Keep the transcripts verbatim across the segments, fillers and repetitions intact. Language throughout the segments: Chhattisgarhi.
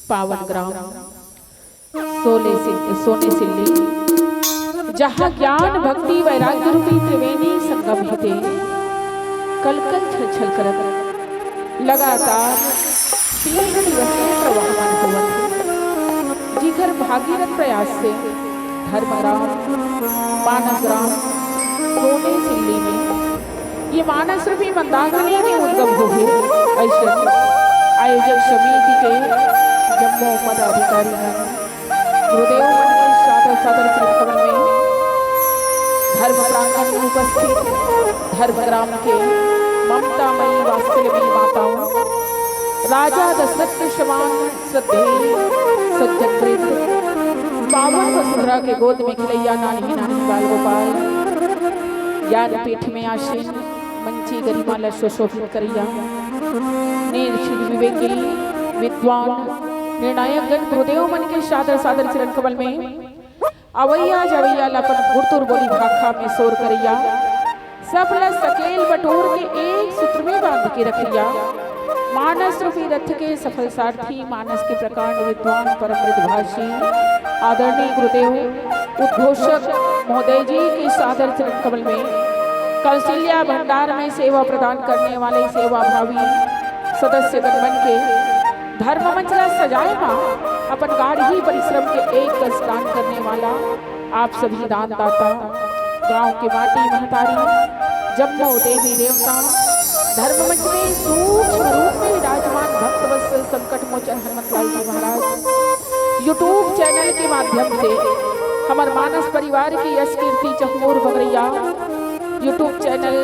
पावन ग्राम सोने सिल-, सोने सिल्ली, जहाँ ज्ञान, भक्ति, वैराग्य रूपी त्रिवेणी संगम हे ते, कल कल छल छल करत लगातार तीन दिवस के प्रवाहमान होवत हे, जिखर भागीरथ प्रयास से धर्म ग्राम, मानस ग्राम, सोने सिल्ली में ये मानस रूपी मंदाकिनी के उद्गम होहे। अइसन आयोजक समिति के जम्मो पदाधिकारी मन गुरुदेव मन के सादर सादर चरण कमल में धर्म प्रांगण में उपस्थित धर्म ग्राम के ममतामयी वात्सल्यमयी माताओं, राजा दशरथ के समान श्रद्धेय सज्जन वृंद, पावन वसुंधरा के गोद में खिलैया नान्ही नान्ही बाल गोपाल, ज्ञानपीठ में आसीन मंची गरिमा ल सुशोभित करैया, निर्शील विवेकी विद्वान निर्णायक गण गुरुदेव मन के सादर सादर चरण कमल में अवैया जवैया ल अपन गुरतुर बोली भाखा में सोर करैया, सब ल सकेल बटोर के एक सूत्र में बांध के रखैया, मानस रूपी रथ के सफल सारथी, मानस के प्रकांड विद्वान, परम मृदुभाषी, आदरणीय गुरुदेव उद्घोषक महोदय जी के सादर चरण कमल में कौशल्या भंडार में सेवा प्रदान करने वाले सेवाभावी सदस्य गण मन के धर्म मंच ला सजाए मा अपन गाढ़ी परिश्रम के एक कस दान करने वाला आप सभी दानदाता, गांव के माटी महतारी, जम्मो देवी देवता, धर्म मंच में सूक्ष्म रूप में विराजमान भक्त वत्सल संकट मोचन हनुमत लाल जी महाराज YouTube चैनल के माध्यम से हमर मानस परिवार के यश कीर्ति चहुमोर बगरैया YouTube चैनल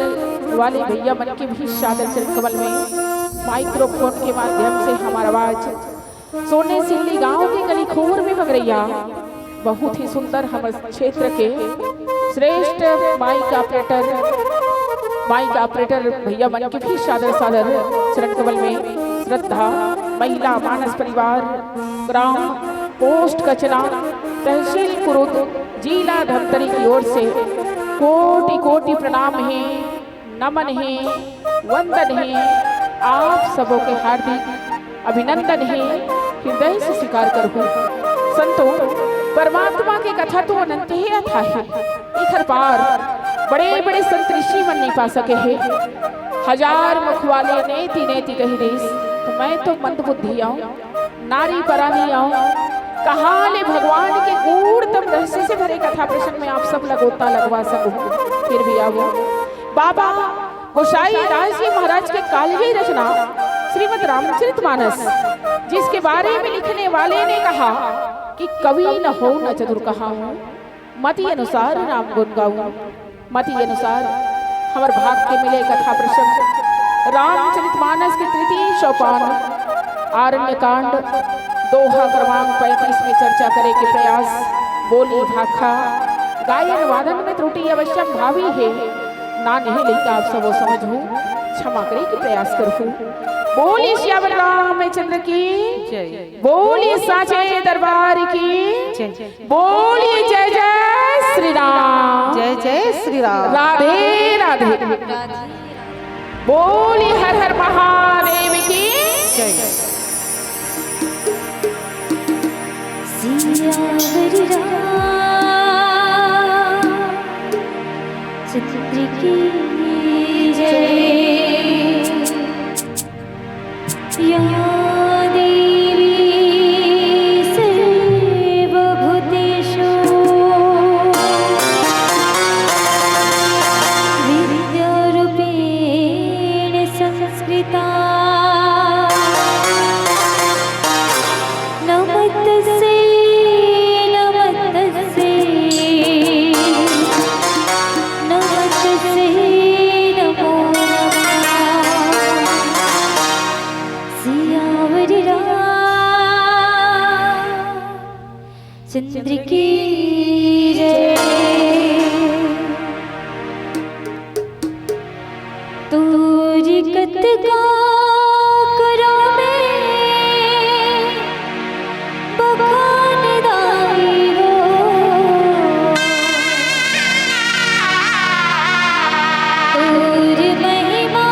वाले भैया मन के भी सादर चरण कमल में माइक्रोफोन के माध्यम से हमर आवाज सोने सिल्ली गांव के गली खोर में बगरैया बहुत ही सुंदर हमर क्षेत्र के श्रेष्ठ माइक ऑपरेटर, माइक ऑपरेटर भैया मन के भी सादर सादर चरण कमल में श्रद्धा, महिला मानस परिवार, ग्राम पोस्ट कचना, तहसील कुरुद, जिला धमतरी की ओर से कोटि कोटि प्रणाम हे, नमन हे, वंदन हे, आप सबो के हार्दिक अभिनंदन हे, हृदय से स्वीकार करहूं। संतो, परमात्मा के कथा तो अनंत हे अथाह हे, एखर पार बड़े-बड़े संत ऋषि मन नइ पा सके हे। हजार मुख वाले नेति नेति कहि दिस, त मैं तो मंद बुद्धि आंव, नारी परानी आंव, कहां ले भगवान के गूढ़तम रहस्य से भरे कथा प्रसंग में आप सब ला गोता लगवा सकहूं। फिर भी आवो, बाबा गोसाई दास जी महाराज के कालजयी रचना श्रीमद् रामचरित मानस, जिसके बारे में लिखने वाले ने कहा कि कवि न होउँ न चतुर कहाउँ, मति अनुसार राम गुण गाउँ। मति अनुसार हमर भाग के मिले कथा प्रसंग रामचरित मानस के तृतीय सोपान आरण्य कांड दोहा क्रमांक पैंतीस में चर्चा करे के प्रयास। बोली भाखा, गायन वादन में त्रुटि अवश्यम भावी हे। नान्हे लइका आप सबो समझहू, क्षमा करे के प्रयास करहू। बोली सियावर रामचंद्र की जय। बोली साचे दरबार की जय। बोली जय जय श्री राम। जय जय श्री राम। राधे राधे। बोली हर हर महादेव की जय। सियावर रामचंद्र की जय। या देवी सर्वभूतेषु विद्यारूपेण संस्कृता। नमस्तस्यै, नमस्तस्यै, नमस्तस्यै नमो नमः। सियावर रामचंद्र की जय। तोर कतका करो मैं बखान दाई हो, तोर महिमा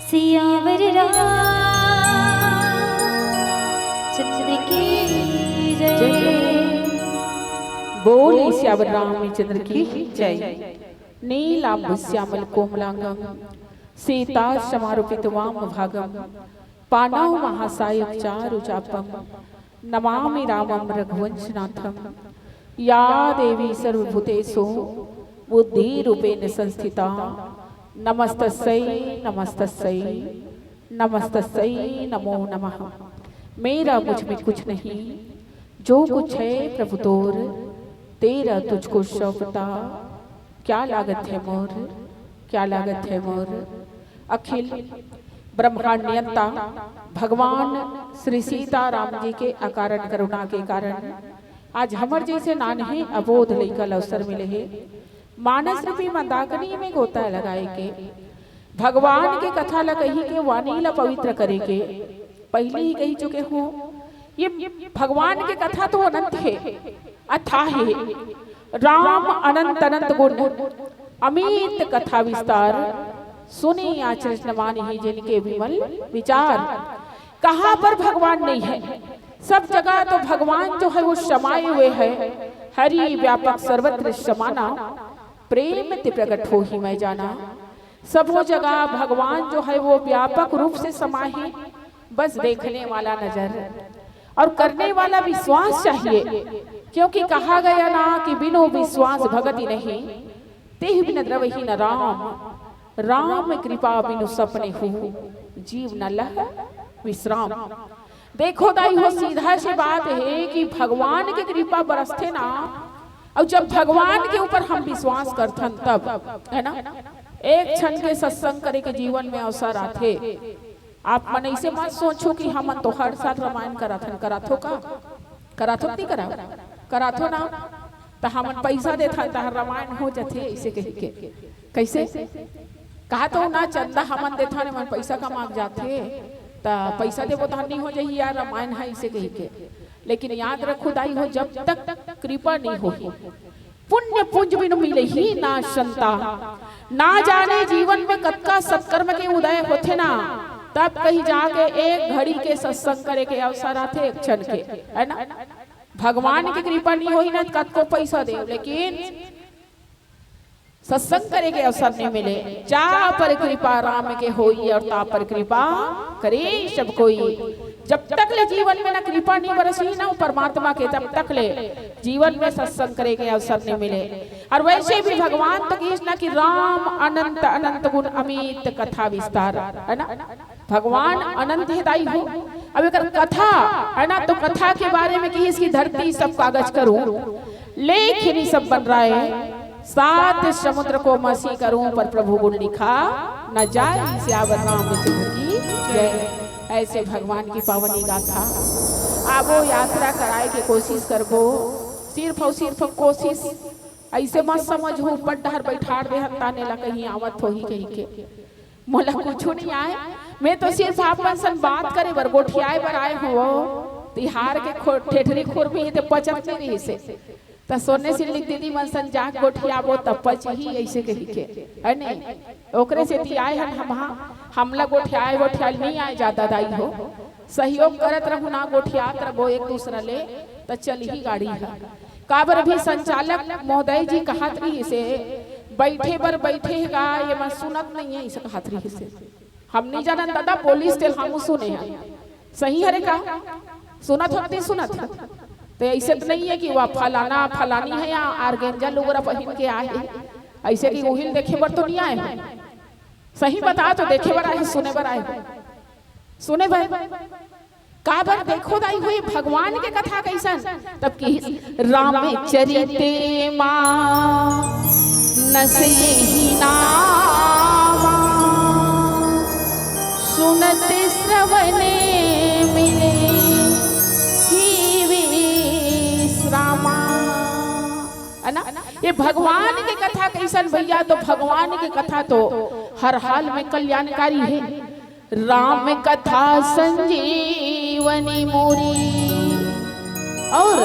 सियावर रामचंद्र की जय। बोल सियावर रामचंद्र की जय। नीलाभ श्यामल कोमलांगम सीता समारूपित वाम भागम पाणौ महासायक चारु चापम नमामि रामम रघुवंशनाथम। या देवी सर्वभूतेषु बुद्धिरूपेण संस्थिता, नमस्तस्यै नमस्तस्यै नमस्तस्यै नमो नमः। मेरा मुझ में कुछ नहीं, जो कुछ है प्रभु तोर, तेरा तुझको सौंपता। क्या लागत है मोर, क्या लागत है मोर। अखिल ब्रह्मांड नियंता भगवान श्री सीताराम जी के अकारण करुणा के कारण आज हमर जइसे नान्हे अबोध लइका ल अवसर मिले हे मानस रूपी मंदाकिनी में गोता लगाए के, भगवान के कथा ल कही के, वाणी ल पवित्र करे के। पहिली ही कही चुके हों, ये भगवान के कथा तो अनंत हे, अथाह हे। राम अनंत अनंत गुण, अमित कथा विस्तार, सुनि अचरज न मानहीं जिनके विमल विचार। कहाँ पर भगवान नहीं है, सब जगह तो भगवान जो है वो समाए हुए है। हरि व्यापक सर्वत्र समाना, प्रेम ते प्रगट होहि मैं जाना। सबो जगह भगवान जो है वो व्यापक रूप से समाए हैं, बस देखने वाला नजर और करने वाला विश्वास चाहिए, क्योंकि कहा गया ना कि बिनु विश्वास भगति नहीं, तेहि बिन द्रवहीन राम। राम कृपा बिनु सपने हूँ, जीव न लह विश्राम। देखो दाई हो, सीधा से बात हे कि भगवान के कृपा बरसथे ना, अउ जब भगवान के ऊपर हम विश्वास करथन तब, है ना, एक क्षण के सत्संग करे के जीवन में अवसर आथे। आप मन ऐसे मत सोचो कि हमन तो हर साल रामायण कराथन। कराथो का? कराथो कि नहीं करा? कराथो ना? त हमन पैसा देथन, तहर रामायण हो जथे, ऐसे कही के। कैसे? कहा तो ना, चंदा हमन देथन, हमन पैसा कमा के जाथे, त पैसा देबो तहर नहीं हो जाही यार रामायण है, ऐसे कही के। लेकिन याद रखो दाई हो, जब तक कृपा नहीं होही, पुण्य पुंज बिनु मिलही ना संता। ना जाने जीवन में कतका सत्कर्म के उदय होथे ना, तब कहीं जाके एक घड़ी के सत्संग करे के अवसर आथे, एक क्षण के, है ना। भगवान की कृपा नहीं होही ना, कतको पैसा दे, लेकिन सत्संग करे के अवसर नहीं मिले। जा पर कृपा राम के होई, और ता पर कृपा करे सब कोई। जब तक ले जीवन में ना कृपा नहीं बरसी ना वो परमात्मा के, तब तक ले जीवन में सत्संग करे के अवसर नहीं मिले। और वैसे भी भगवान तो कहिस ना कि राम अनंत अनंत गुण अमित कथा विस्तार, है ना। भगवान अनंत हे दाई हो। अब एकर कथा, है ना, तो कथा के बारे में कहिस कि धरती सब कागज करूं, लेख नहीं सब बन रहा है, सात समुद्र को मसी करूं, पर प्रभु गुण लिखा न जाए। सियावर रामचंद्र की जय। ऐसे भगवान की पावनी गाथा। आबो यात्रा कराए के कोशिश करबो, सिर्फ और सिर्फ कोशिश। ऐसे मत समझो ऊपर डहर बैठार दे हन ताने ला कहीं आवत होही कहीं के। मोला कुछु नहीं आए, मैं तो सिर्फ आप मन सन बात करे बर, गोठियाए बर आए हो। तिहार के खो-, ठेठरी खुर भी ते पचत नहीं रही से। त सोने सिल्ली दीदी मन सन जाके गोठियाबो त पचही, ऐसे कही के, है नहीं? ओकरे सेती आए हन हम, हाँ, हमला गोठियाए, गोठियाए नहीं आए जादा दाई हो। सहयोग करत रहू ना, गोठियात रहबो एक दूसरा ले, त चलही गाड़ी ह। काबर भी संचालक महोदय जी कहत रहिसे, बैठे बर बैठे हे गा, ये मन सुनत नहीं है, इसे कहत रहिसे। हम नहीं जानन दादा, बोलिस तेल हमू सुने हैं। सही हरे का? सुनत हो कि नहीं सुनत हो? तो ऐसे तो नहीं है कि वह फलाना फलानी है या आर्गेंजा लुगरा पहिन के आए है। ऐसे कि उहिल देखे बर तो नहीं आए हैं। सही बता, तो देखे बर आए हैं, सुने बर आए हैं। सुने बर। काबर देखो दाई हो भगवान के कथा कैसन, तब कि रामचरित मानस यही नामा, सुनत श्रवण मिले ही विश्रामा। है ना? ये भगवान के कथा कैसन भैया, तो भगवान के कथा तो हर हाल में कल्याणकारी है। राम कथा संजीवनी मोरी और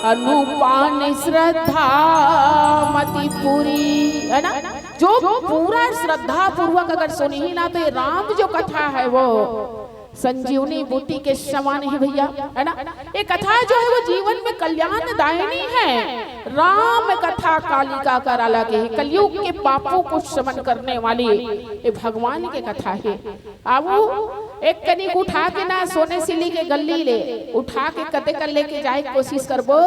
अनुपान श्रद्धा मति पूरी, है ना? जो पूरा श्रद्धा पूर्वक अगर सुनही ना, तो ये राम जो कथा है वो संजीवनी बूटी के समान है भैया, है ना? ये कथा जो है वो जीवन में कल्याण दायिनी है। राम कथा कालिका कराला के, कलयुग के पापों को शमन करने वाली ये भगवान के कथा है। आबो एक कनिक उठा के ना सोने सिल्ली के गल्ली ले उठा के कते कर लेके जाए के कोशिश करबो।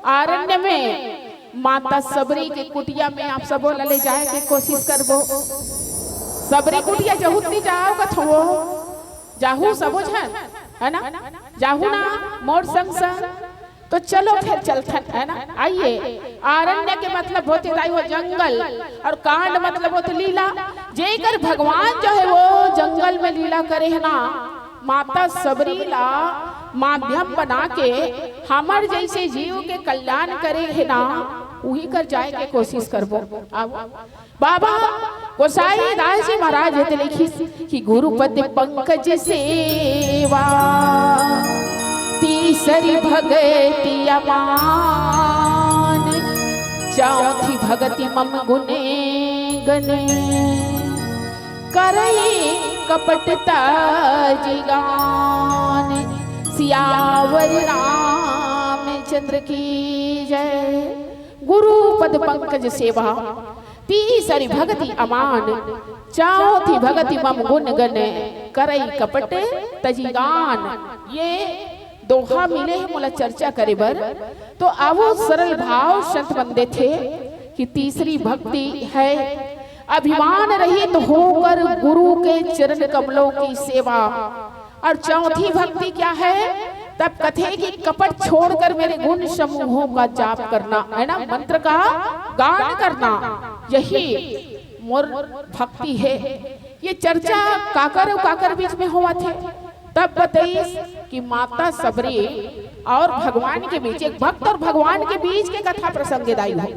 आरण्य में माता सबरी के कुटिया में आप सबो ला ले जाए के कोशिश करबो। सबरी कुटिया जहू ती जाओ कथो, जाहू सबो झन, है ना? जाहू ना मोर संग संग, तो चलो फिर चलथन, है ना? आइए, आरण्य के मतलब होथे दाई हो जंगल, और कांड मतलब होथे लीला। जेकर भगवान जो है वो जंगल में लीला करे है ना, माता सबरी ला माध्यम बना के हमर जैसे जीव के कल्याण करे है ना, उही कर जाए के कोशिश करबो। अब बाबा गोसाई दास जी महाराज हे ते लिखिस कि गुरुपद पंकज सेवा, तीसरी भगति अमान, चौथी भगति मम गुण गण, करई कपट तजि गान। सियावर रामचंद्र की जय। गुरुपद पंकज सेवा, तीसरी भगति अमान, चौथी भगति मम गुण गण, करई कपट तजि गान। ये दोहा मिले हे मोला चर्चा करे बर। तो आवो सरल भाव संत मन देथे कि तीसरी भक्ति है अभिमान रहित होकर गुरु के चरण कमलों की सेवा। और चौथी भक्ति क्या है? तब कथे कि कपट छोड़कर मेरे गुण समूहों का जाप करना, है ना, मंत्र का गान करना, यही मोर भक्ति है। ये चर्चा काकर अउ काकर बीच में होवत हे, तब बतइस कि माता सबरी और भगवान के बीच, एक भक्त और भगवान के बीच के कथा प्रसंग दाई हो।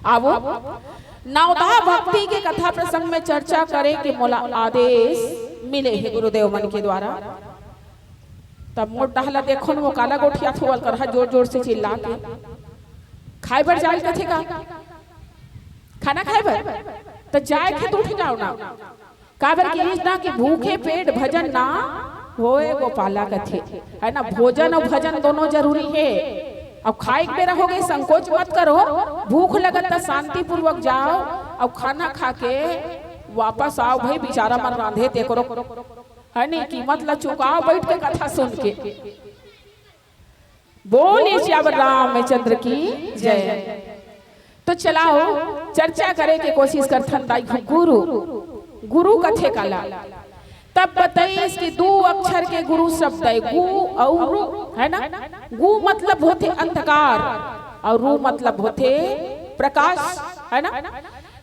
आवो, नवधा भक्ति के कथा प्रसंग में चर्चा करे के मोला आदेश मिले हे गुरुदेव मन के द्वारा। तब मोर डहला देखो न, वो काला गोठियाथो, ओकर हा जोर जोर से चिल्ला के। खाए बर जाए कथे का? खाना खाए बर? त जाए के तो उठ जाओ ना। काबर के इस ना कि भूखे पेट भजन ना होए गोपाला कथे, है ना? भोजन अउ भजन दोनों जरूरी हे। अब खाए के बेरा हो गए, संकोच मत करो, भूख लगत त शांतिपूर्वक जाओ, अब खाना खा के वापस आओ भाई। बेचारा मन रांधे तेकरो, है नहीं, कीमत ला चुकाओ बैठ के कथा सुन के। बोलिए सियावर रामचंद्र की जय। तो चलाओ, चर्चा करे के कोशिश करथन दाई गुरु, गुरु कथे काला। तब बताइस कि दू अक्षर के गुरु शब्द है, गु अउ रु, है ना? गु मतलब होथे अंधकार अउ रु मतलब होथे प्रकाश, है ना?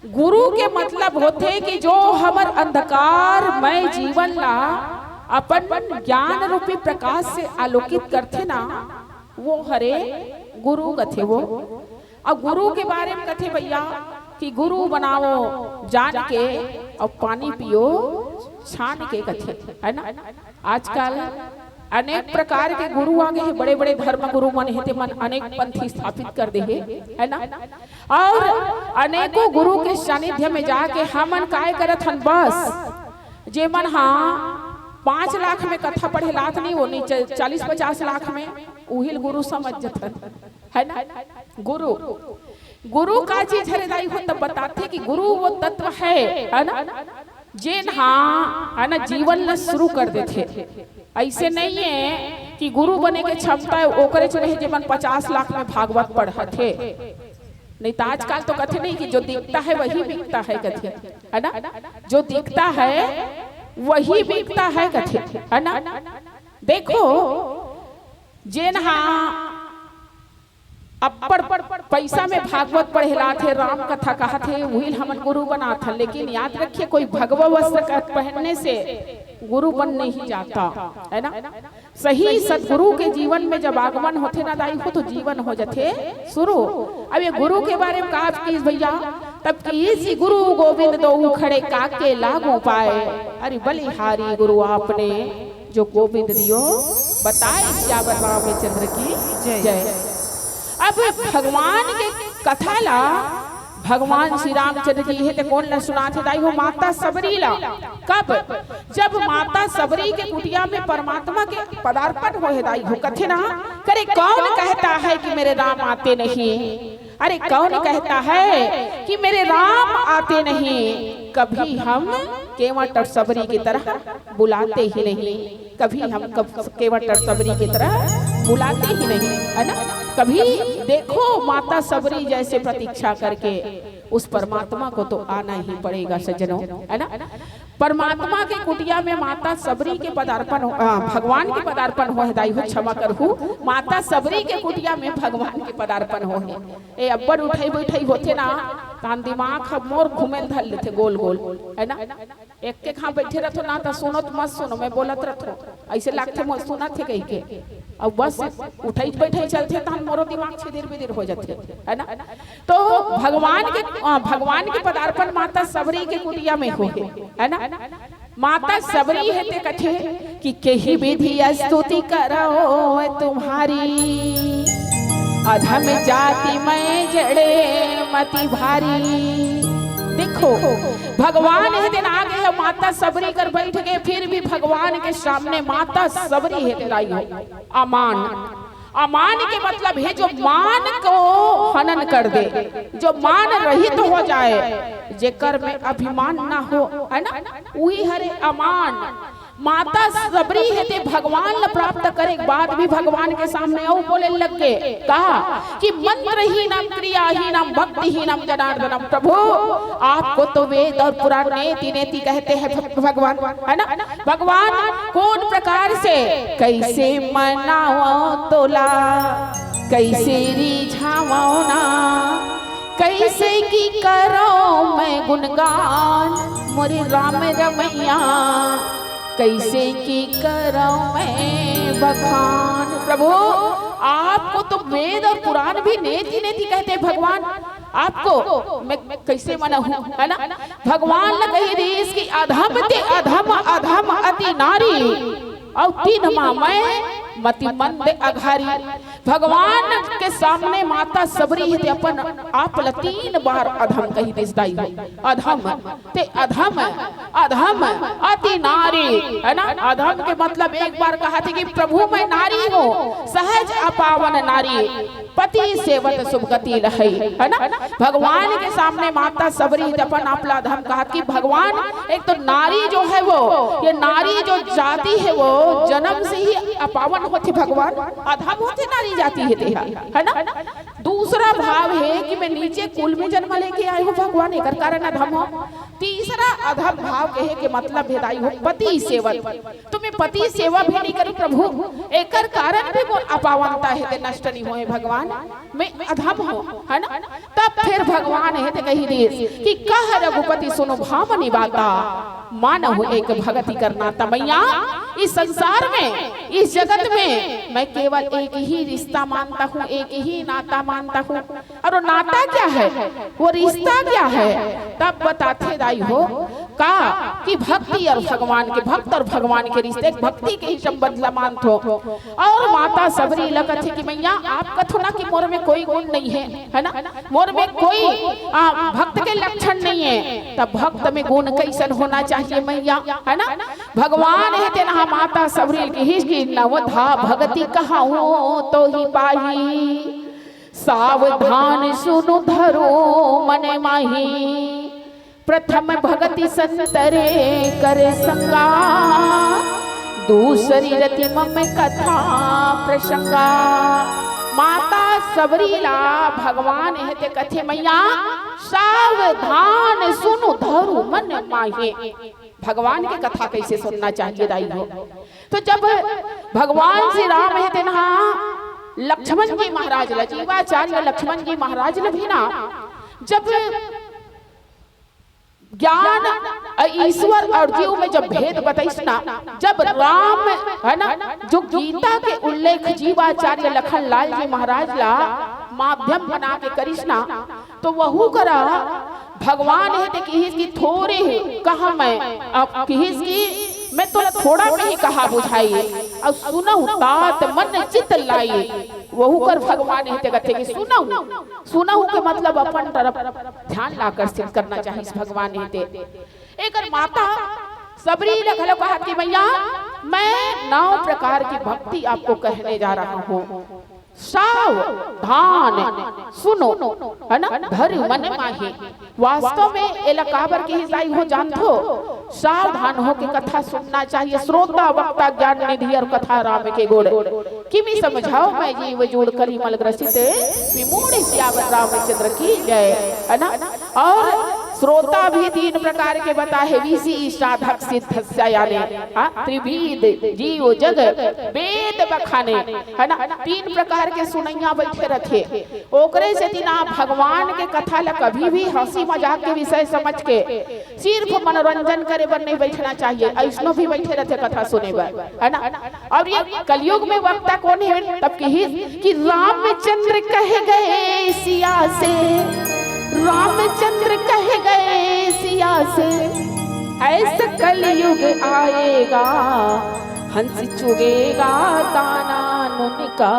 गुरु के मतलब होथे कि जो हमर अंधकारमय जीवन ला अपन ज्ञान रूपी प्रकाश से आलोकित करथे ना, वो हरे गुरु कथे वो। अउ गुरु के बारे में कथे भैया कि गुरु बनाओ जान के अउ पानी पियो छान के कथे, है ना? आजकल अनेक प्रकार के गुरु आ गए हे, बड़े-बड़े धर्म गुरु मन हे, ते मन अनेक पंथी स्थापित कर दे हे, है ना? अउ अनेकों गुरु के सानिध्य में जाके हमन काय करत हन, बस जे मन हा पाँच लाख में कथा पढ़े लात नहीं, वो नहीं च-, चालीस पचास लाख में उहिल गुरु समझ जथन, है ना? गुरु, गुरु का चीज हरे दाई हो, तब बताथे कि गुरु वो तत्व है, है ना, जेन हा, है ना, जीवन ला शुरू कर देथे। ऐसे नहीं है कि गुरु बने के क्षमता है ओकरे च में, जेमन पचास लाख में भागवत पढ़त हे। नहीं तो आजकल तो कथे नहीं कि जो दिखता है वही बिकता है कथे, है ना? जो दिखता है वही बिकता है कथे, है ना? देखो, जेन हा अब्बड़ पैसा में भागवत पढ़े लात हे, राम कथा कहत हे, उही ल हमन गुरु बनात हन। लेकिन याद रखिए, कोई भगवा वस्त्र का पहनने से गुरु बन नहीं जाता, है ना? सही सतगुरु के जीवन में जब आगमन होथे ना दाई हो, तो जीवन हो जाथे शुरू। अब ये गुरु के बारे में कहा कि भैया, तब कि इसी गुरु गोविंद दो खड़े काके लागू पाए। अरे बलिहारी गुरु आपने जो गोविंद दियो बताए, सियावर रामचंद्र की जय। जय। अब भगवान के कथा ला भगवान श्री रामचंद्र जी हे ते कोन ला सुनाथे दाई हो? माता सबरी ला। कब? जब माता सबरी के कुटिया में परमात्मा के पदार्पण होए हे दाई हो, कथे ना, करे कौन कहता है कि मेरे राम आते नहीं? अरे कौन कहता है कि मेरे राम आते नहीं? कभी हम केवट और सबरी की तरह बुलाते ही नहीं, कभी हम कब-, केवट और सबरी की तरह बुलाते ही नहीं, है ना? कभी देखो माता सबरी जैसे प्रतीक्षा करके, उस परमात्मा को तो आना ही पड़ेगा सज्जनों, है ना? परमात्मा के कुटिया में माता सबरी के पदार्पण हो, आ, भगवान के पदार्पण हो हे दाई हो, क्षमा करहू, माता सबरी के कुटिया में भगवान के पदार्पण हो हे। ए अब्बड़ उठई बैठई होथे ना, तान दिमाग ह मोर घूमे ल धर लेथे गोल गोल, है ना? एक के खां बैठे रथो ना, त सुनो त मत सुनो, मैं बोलत रथो, ऐसे लागथे मोर सुनत हे कहिके। अब बस उठई बैठई चलथे, तहन मोरो दिमाग छिदिर बिदिर हो जाथे, है ना? तो भगवान के, अ, भगवान के पदार्पण माता सबरी के कुटिया में होहे, है ना? माता सबरी हे ते कथे कि केहि विधि स्तुति करो तुम्हारी, अधम जाति मैं जड़े मति भारी। देखो, भगवान हे तेन आगे हे, माता सबरी कर बैठ के, फिर भी भगवान के सामने माता सबरी हे तेन आई हो अमान। अमान के मतलब हे जो मान को हनन कर दे, जो मान रहित हो जाए, जेकर में अभिमान ना हो, है ना, उही हरे अमान। माता सबरी हे ते भगवान ल प्राप्त करे के बाद भी भगवान के सामने अउ बोले लग गे, कहा कि मंत्रहीनम क्रियाहीनम भक्तिहीनम जनार्दनम। प्रभु, आपको तो वेद और पुराण नेति नेति कहते हैं भग-, भगवान, है ना? भगवान कौन प्रकार से, कैसे मनावो तोला, कैसे रिझावो ना, कैसे कि करो मैं गुणगान मोरे राम रमैया, कैसे कि करो मैं बखान। प्रभु, आपको तो वेद और पुराण भी नेति नेति कहते हैं भगवान, आपको मैं कैसे मनाहूं, है ना? भगवान ने कही रिहिस कि अधम ते अधम, अधम अति नारी, अउ तिन मा मैं मति मंद अघारी। भगवान के सामने माता सबरी हे ते अपन आप ल तीन बार अधम कही दिस दाई हो। अधम ते अधम, अधम अति नारी, है ना? अधम के मतलब एक बार कहा थे कि प्रभु मैं नारी हूँ, सहज अपावन नारी, पति सेवत सुभगति लहई, है ना? भगवान के सामने माता सबरी हे ते अपन आप ल अधम कहा कि भगवान, एक तो नारी जो है वो, ये नारी जो जाति है वो जन्म से ही अपावन होथे भगवान, अधम होथे नारी जाति हे ते हा, है ना? दूसरा भाव हे कि मैं नीचे कुल में जन्म लेके आए हूँ भगवान, एकर कारण अधम हो। तीसरा अधम भाव कहे के मतलब हे दाई हो पति सेवत, तो मैं पति सेवा भी नहीं करूँ प्रभु, एकर कारण भी मोर अपावनता हे ते नष्ट नहीं होए भगवान, मैं अधम हूँ, है ना? तब फिर भगवान हे ते कही दिस कि कह रघुपति सुनु भामनी बाता, मानहु एक भगति करना। त मैया, इस संसार में, इस जगत में मैं केवल एक ही रिश्ता मानता हूँ, एक ही नाता मानता हूँ। और वो नाता क्या है, वो रिश्ता क्या है? तब बताथे दाई हो का कि भक्ति और भगवान के, भक्त और भगवान के रिश्ते, भक्ति के ही संबंध ला मानथो। और माता सबरी ल कथे कि मैया, आप कथो ना कि मोर में कोई गुण नहीं है, है ना, मोर में कोई, आ, भक्त के लक्षण नहीं है, तब भक्त में गुण कैसन होना चाहिए मैया, है ना? भगवान हे तेन हा माता सबरी ल किहिस कि नवधा भगति कहाहूँ तो ही पाही, सावधान सुनु धरो मन माही। प्रथम भगति संतरे कर संगा, दूसरी रति मम कथा प्रसंगा। माता सबरी ला भगवान हे ते कथे मैया, सावधान सुनु धरु मन माहे। भगवान के कथा कैसे सुनना चाहिए दाई हो। तो जब भगवान श्री राम हे तेन हा लक्ष्मण जी महाराज ला, जीवाचार्य लक्ष्मण जी महाराज ला भी ना, जब ज्ञान, अ, ईश्वर और जीव में जब भेद बताइस ना, जब राम, है ना, जो गीता के उल्लेख जीवाचार्य लखन लाल जी महाराज ला माध्यम बना के करिस ना, तो वहू करा भगवान हे ते किहिस कि थोरे हे कहा मैं, अब किहिस कि मैं तो थोड़ा में ही कहा बुझाई, और सुनहु तात मन चित लाई। वहू कर भगवान हे ते कथे कि सुनहु, सुनहु के मतलब अपन तरफ ध्यान ला आकर्षित करना चाहिए भगवान हे ते। एकर माता सबरी ल घलो कहा कि मैया, मैं नौ प्रकार की भक्ति आपको कहने जा रहा हूँ। सावधान सुनो, है ना, धर्म मन माही। वास्तव में एला काबर के हिसाई हो जानथो? सावधान होके कथा सुनना चाहिए। श्रोता वक्ता ज्ञान निधि और कथा राम के गुण। किमि समझावँ मैं जीव जूड़ कलि मल ग्रसित, विमूढ़ सियावर रामचंद्र की जय, है ना। और श्रोता भी तीन प्रकार के बता हे, विशि साधक सिद्ध स्याने, हाँ, त्रिविध जीव जग वेद बखाने, है ना। तीन प्रकार के सुनैया बैठे रथे। ओकरे सेती ना भगवान के कथा ला कभी भी हंसी मजाक के विषय समझ के सिर्फ मनोरंजन करे बर नहीं बैठना चाहिए, ऐसनो भी बैठे रथे कथा सुने बर, है ना। और ये कलयुग में वक्ता कौन है? तब कही कि रामचंद्र कह गए सिया से, रामचंद्र कह गए सिया से, ऐसा कलयुग आएगा, हंस चुगेगा दाना नुन का,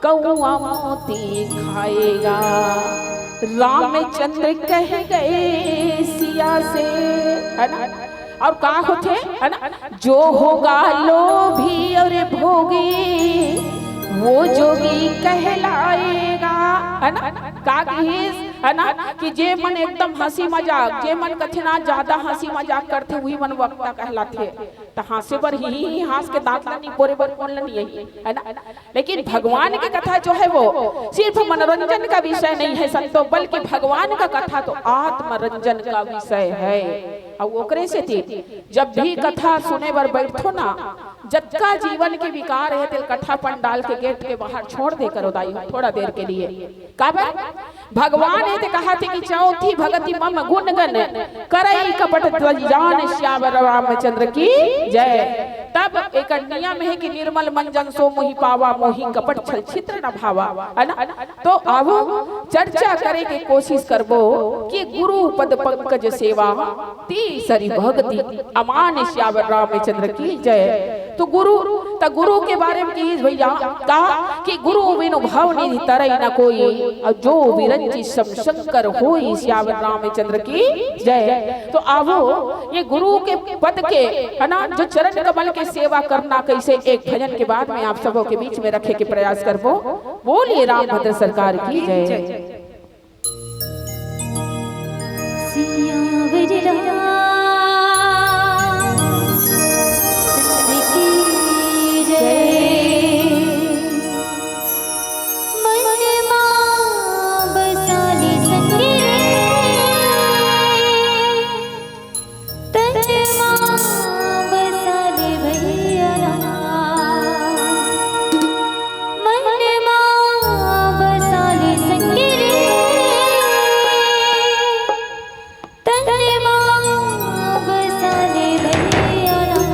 कौआ मोती खाएगा। रामचंद्र कह गए सिया से, है ना। और का होथे, है ना, जो होगा लोभी और भोगी, वो जोगी कहलाएगा, है ना। का कहिस, है ना, कि जे मन एकदम हंसी मजाक, जे मन कथे ना ज्यादा हंसी मजाक करथे, वही मन वक्ता कहलाथे। त हंसे बर ही, ही, ही हंस के दांत ला निपोरे बर कोन ला नहीं आही, है ना। लेकिन भगवान की कथा जो है वो सिर्फ मनोरंजन का विषय नहीं है संतो, बल्कि भगवान का कथा तो आत्मरंजन का विषय है। और ओकरे सेती जब भी कथा सुने बर बैठथो ना, जतका जीवन के विकार है तेला कथा पंडाल के गेट के बाहर छोड़ दे करो दाई, थोड़ा देर के लिए। काबर? भगवान हे ते कहा थे कि चौथी भगति मम गुण गन, करई कपट ध्वज जान सियावर रामचंद्र की जय। तब एक नियम है कि निर्मल मन जन सो मोहि पावा, मोहि कपट छल छिद्र न भावा, है ना। तो आवो चर्चा करे के कोशिश करबो कि गुरु पद पंकज सेवा, तीसरी भगति अमान सियावर रामचंद्र की जय। तो गुरु, त गुरु के बारे में कहिस भैया का कि गुरु बिनु भव निधि तरई न कोई, और जो विरंची सम शंकर होई, सियावर रामचंद्र की जय। तो आवो ये गुरु के पद के, है ना, जो चरण कमल के सेवा करना कैसे, एक भजन के बाद में आप सबों के बीच में रखे के प्रयास करबो। बोलिए रामभद्र सरकार की जय। सियावर रामचंद्र की जय। मन मा बसा ले संगी रे, तन मा बसा ले भैया राम। मन मा बसा ले संगी रे, तन मा बसा ले भैया राम।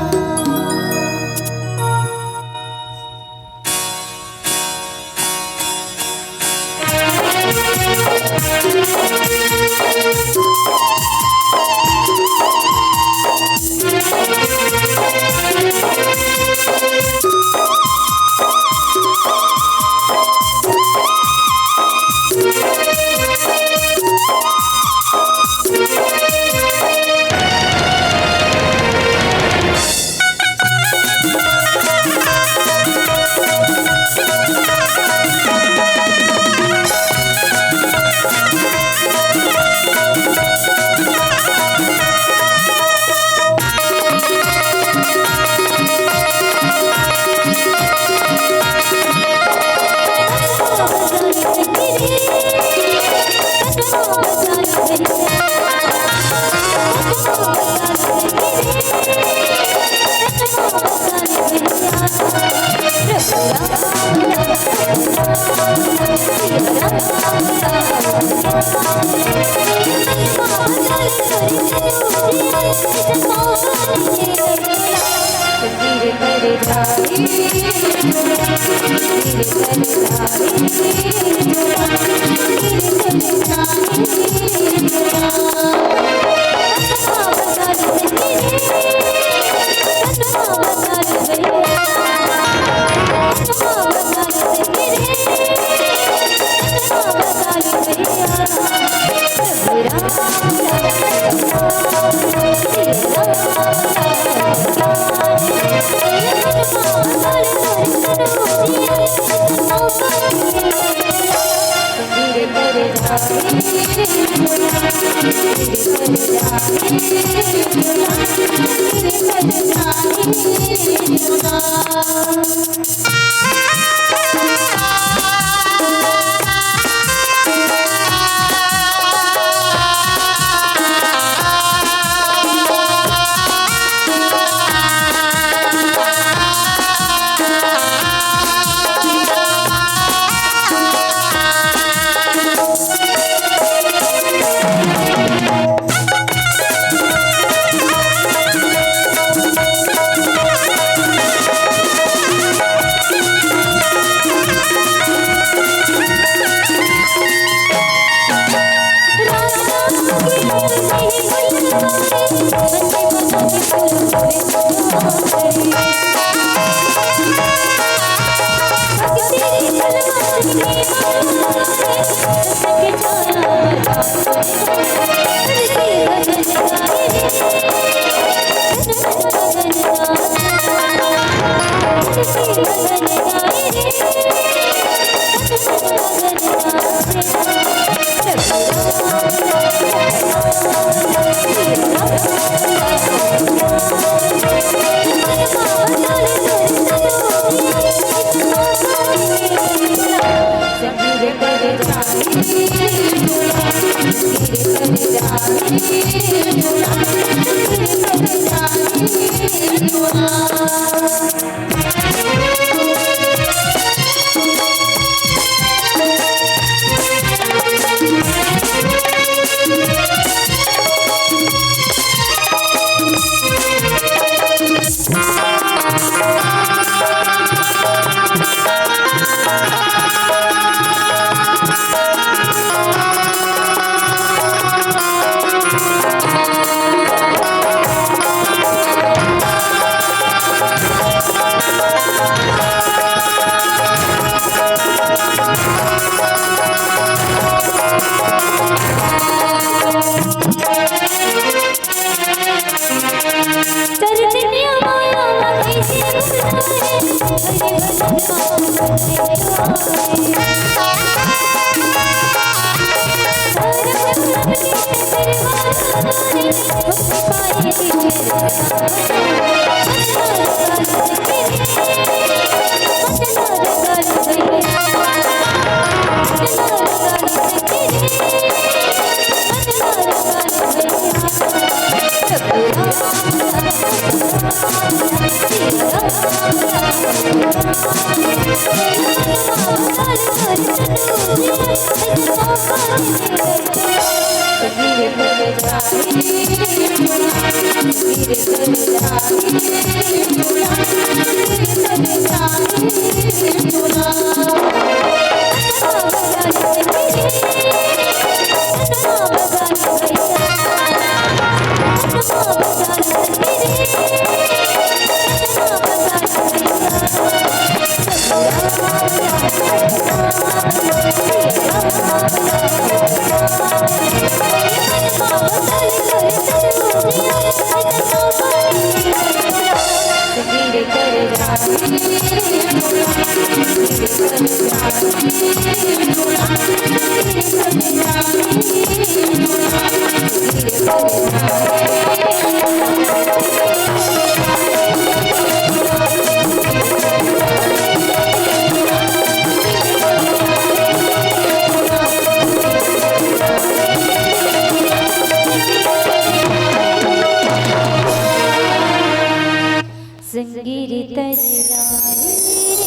संगीर तजराए रे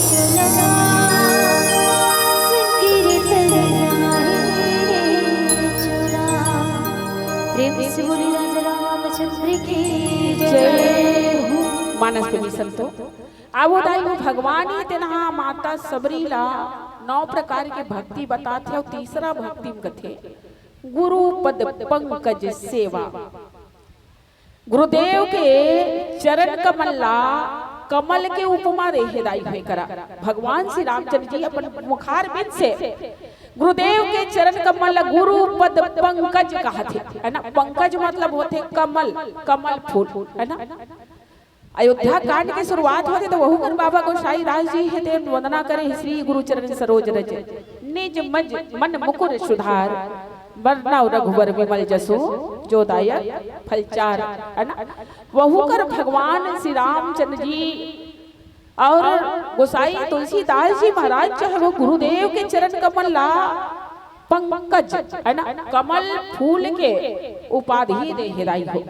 चोला, संगीर तजराए रे चोला। प्रेम से बोली राजा रामचंद्र की जय। मानस प्रेमी संतो, आवो दाई हो भगवान ही तेनहा माता सबरी ला नौ प्रकार के भक्ति बताथे अउ तीसरा भक्ति म कथे गुरु पद पंकज सेवा। गुरुदेव के चरण कमल ला कमल के उपमा दे हे दाई हो करा। भगवान श्री रामचंद्र जी अपन मुखारबिंद से गुरुदेव के चरण कमल ला गुरु पद पंकज कहथे, है ना? पंकज मतलब होथे कमल, कमल फूल, है ना? अयोध्या कांड के शुरुआत होथे त वहू कर बाबा गोसाई दास जी हे तेन वंदना करे, श्री गुरु चरण सरोज रज, निज मज मन मुकुर सुधार, बरनउँ रघुबर विमल जसु, जो दायक फल चार, है ना? वहू कर भगवान श्री रामचंद्र जी और गोसाई तुलसीदास जी महाराज जो है वो गुरुदेव के चरण कमल ला पंकज, है ना, कमल फूल के उपाधि दे हे दाई हो।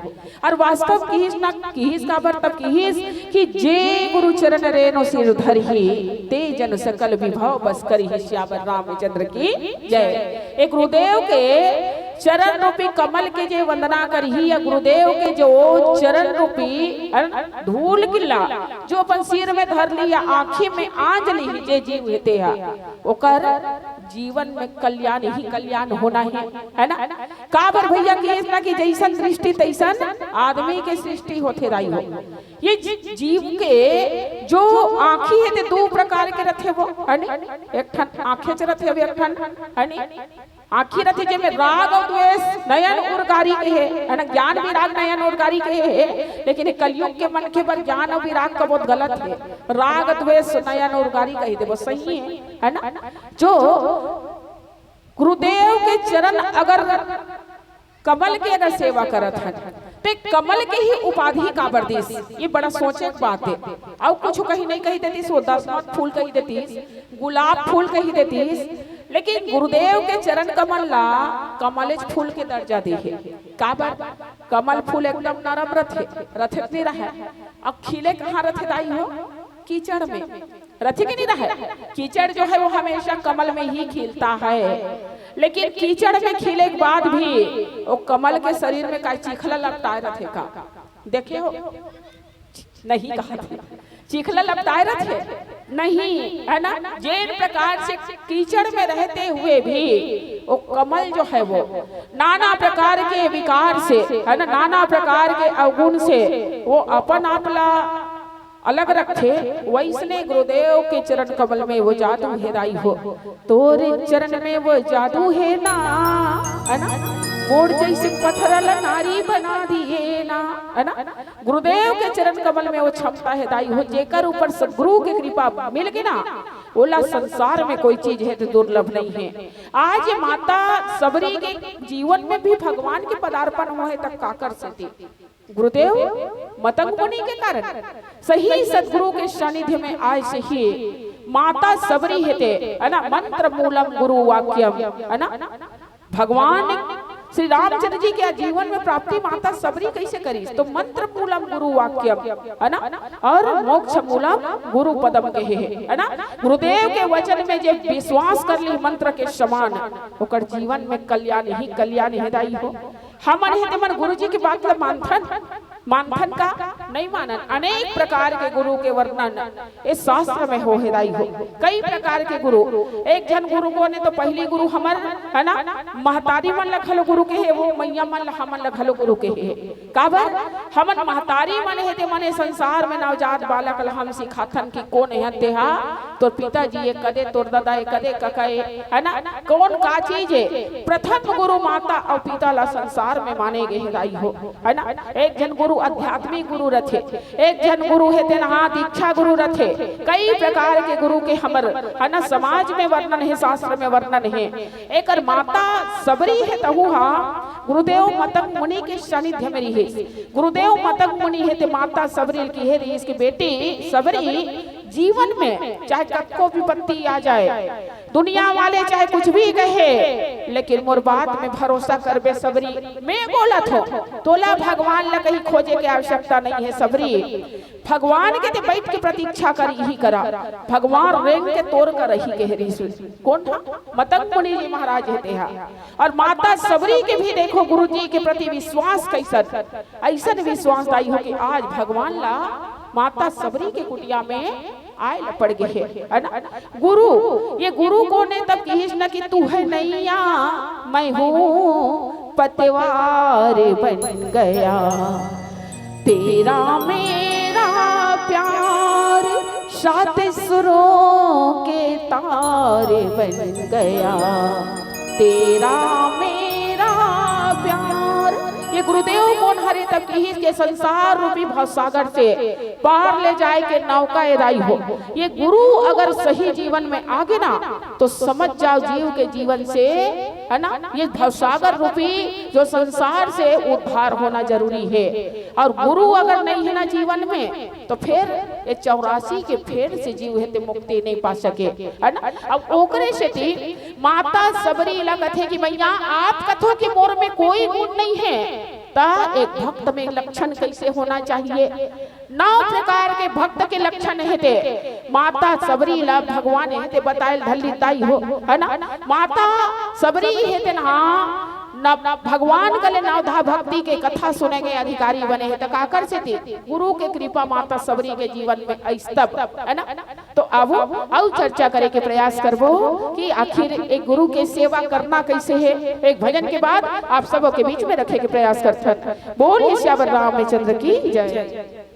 और वास्तव किहिस ना किहिस, काबर तब किहिस कि जे गुरु चरण रेणु सिर धरही, ते जन सकल विभव बस करही। सियावर रामचंद्र की जय। एक गुरुदेव के चरण रूपी कमल के जे वंदना करही या गुरुदेव के जो चरण रूपी, है ना, धूल किल्ला जो अपन सिर में धर ली या आँखी में आंज ली, जे जीव हे तेहा, ओकर जीवन में कल्याण ही कल्याण होना है, है ना? काबर भैया किहिस ना कि जैसन दृष्टि तैसन आदमी के सृष्टि होथे दाई हो। ये जी-, जीव के जो आँखी हे ते दू प्रकार के रथे वो, है नी? एक ठन आँखेच रथे, एक ठन, है नी? आँखी रथे जेमे राग अउ द्वेष नयन उरगारी के हे, है ना? ज्ञान विराग नयन उरगारी के हे, लेकिन ये कलयुग के मनखे बर ज्ञान अउ विराग कबो गलत हे। राग द्वेष नयन उरगारी कहि देबो, सही हे, है ना? जो गुरुदेव के चरण अगर कमल के अगर सेवा करत हन, ते कमल के ही उपाधि काबर दिस? ये बड़ा सोचे के बात हे। अउ कुछ कहीं नहीं कहि देतिस, वो दसमत फूल कहि देतिस, गुलाब फूल कहि देतिस, लेकिन गुरुदेव के चरण कमल ला कमलेच फूल के दर्जा दे हे। काबर? कमल फूल एकदम नरम रथे, रथे कि नहीं रहे? अब खिले कहाँ रथे दाई हो? कीचड़ में रथे कि नहीं रहे? कीचड़ जो है वो हमेशा कमल में ही खिलता है, लेकिन कीचड़ में खिले के बाद भी वो कमल के शरीर में का चिखला लपटाए रथे का? देखे हो, नहीं कहा थे, चिखला लपटाए रथे नहीं, है ना? जेन प्रकार से कीचड़ में रहते हुए भी वो कमल जो है वो नाना प्रकार के विकार से, है ना, नाना प्रकार के अवगुण से वो अपन आप ला अलग रखथे, वैसने गुरुदेव के चरण कमल में वो जादू हे दाई हो। तोरे चरण में वो जादू हे ना, है ना? मोर जैसे पत्थर ला नारी बना दिए ना, है ना? गुरुदेव के चरण कमल में वो क्षमता हे दाई हो, जेकर ऊपर सदगुरु के कृपा मिल गे ना, ओला संसार में कोई चीज हे तो दुर्लभ नहीं हे। आज माता सबरी के जीवन में भी भगवान के पदार्पण होहे त काकर सेती? गुरुदेव मतंग मुनि के कारण सही सदगुरु के सानिध्य में आए से ही माता सबरी हे ते, है ना, मंत्र मूलम गुरु वाक्यम, है ना, भगवान श्री रामचंद्र जी के जीवन में प्राप्ति माता सबरी कैसे करिस? तो मंत्र मूलम गुरु वाक्यम, है ना, और मोक्ष मूलम गुरु पदम कहे हे, है ना। गुरुदेव के वचन में जे विश्वास कर ली मंत्र के समान, ओकर जीवन में कल्याण ही कल्याण हे दाई हो। हमन हे तेमन गुरु जी के बात ला मानथन, मानथन का? नहीं मानन। अनेक प्रकार के गुरु के वर्णन ए शास्त्र में हो हे दाई हो। कई प्रकार के गुरु, एक झन गुरु कोन हे तो पहिली गुरु हमर, है ना, महतारी मन ला घलो गुरु कहे हे, वो मैया मन ला, हमन ला घलो गुरु कहे हे। काबर? हमन महतारी मन हे तेमन संसार में नवजात बालक ला हम सिखाथन कि कोन हे तेहा, तोर पिताजी ए कदे, तोर ददा ए कदे, कका ए, है ना, कोन का चीज हे। प्रथम गुरु माता अउ पिता ला संसार में माने गे हे दाई हो, है ना। एक झन गुरु आध्यात्मिक गुरु रथे, एक झन गुरु हे तेन हा दीक्षा गुरु रथे। कई प्रकार के गुरु के हमर, है ना, समाज में वर्णन हे, शास्त्र में वर्णन हे। एकर माता सबरी हे तहू हा गुरुदेव मतंग मुनि के सानिध्य में रिहिस। गुरुदेव मतंग मुनि हे ते माता सबरी ल किहे रिहिस कि बेटी सबरी, जीवन में चाहे कतको विपत्ति आ जाए, दुनिया वाले चाहे कुछ भी कहे, लेकिन मोर बात में भरोसा करबे सबरी। मैं बोलत हो, तोला भगवान ला कहीं खोजे के आवश्यकता नहीं हे सबरी। भगवान के ते बैठ के प्रतीक्षा कर, इही करा, भगवान रेंग के तोर कर रही कहे रिहिस। कोन था? मतंग मुनि जी महाराज हे तेहा। और माता सबरी के भी देखो गुरु जी के प्रति विश्वास कैसन, ऐसन विश्वास दाई हो कि आज भगवान ला माता सबरी के कुटिया में आए ला पड़ गे हे, है ना। गुरु, ये गुरु कोन हे तब किहिस न कि तू है नैया, मैं हूँ पतवार बन गया। तेरा मेरा प्यार सात सुरों के तार बन गया। तेरा मेरा प्यार। ये गुरुदेव कोन हरे तब किहिस के संसार रूपी भवसागर से पार ले जाए के नौका ए दाई हो। ये गुरु अगर सही जीवन में आगे ना, तो समझ जाओ जीव के जीवन से, है ना, ये भवसागर रूपी जो संसार से उद्धार होना जरूरी है। और गुरु अगर नहीं है ना जीवन में, तो फिर ये चौरासी के फेर से जीव हे ते मुक्ति नहीं पा सके, है ना। अब ओकरे सेती माता सबरी ला कथे कि भैया, आप कथो कि मोर में कोई गुण नहीं है, त एक भक्त में लक्षण कैसे होना चाहिए? नौ प्रकार के भक्त के लक्षण हे ते माता सबरी ला भगवान हे ते बतायल धल्ली ताई हो, है ना। माता सबरी हे ते ना, न भगवान गले नवधा भक्ति के कथा सुने के अधिकारी बने हे, त काकर सेती? गुरु के कृपा माता सबरी के जीवन में अइस तब, है ना। तो आवो, अउ चर्चा करे के प्रयास करबो कि आखिर एक गुरु के सेवा करना कैसे है। एक भजन के बाद आप सबो के बीच में रखे के प्रयास करथन। बोल सियावर रामचंद्र की जय।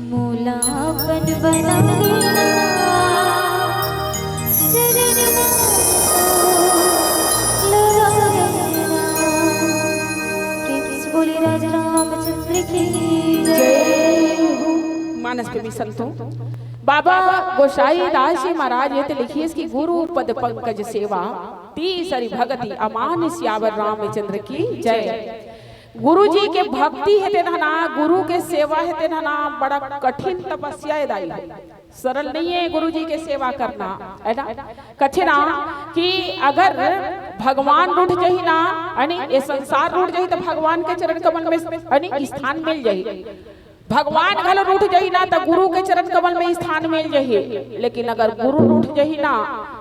मोला अपन बनाना, चरण लगाना। प्रेम से बोले राजा रामचंद्र की जय। मानस प्रेमी संतों, बाबा गोसाई दास जी महाराज ये ते लिखिस कि गुरु पद पंकज सेवा, तीसरी भगति अमान सियावर रामचंद्र की जय। गुरु जी के भक्ति हे तेन ह ना, गुरु के सेवा हे तेन ह ना, बड़ा कठिन तपस्या ए दाई हो। सरल नहीं है गुरु जी के सेवा करना, है ना? कथे ना कि अगर भगवान रूठ जही ना, यानी ये संसार रूठ जही, तो भगवान के चरण कमल में, यानी स्थान मिल जही। भगवान घलो रूठ जही ना, तो गुरु के चरण कमल में स्थान मिल जही। लेकिन अगर गुरु रूठ जही ना,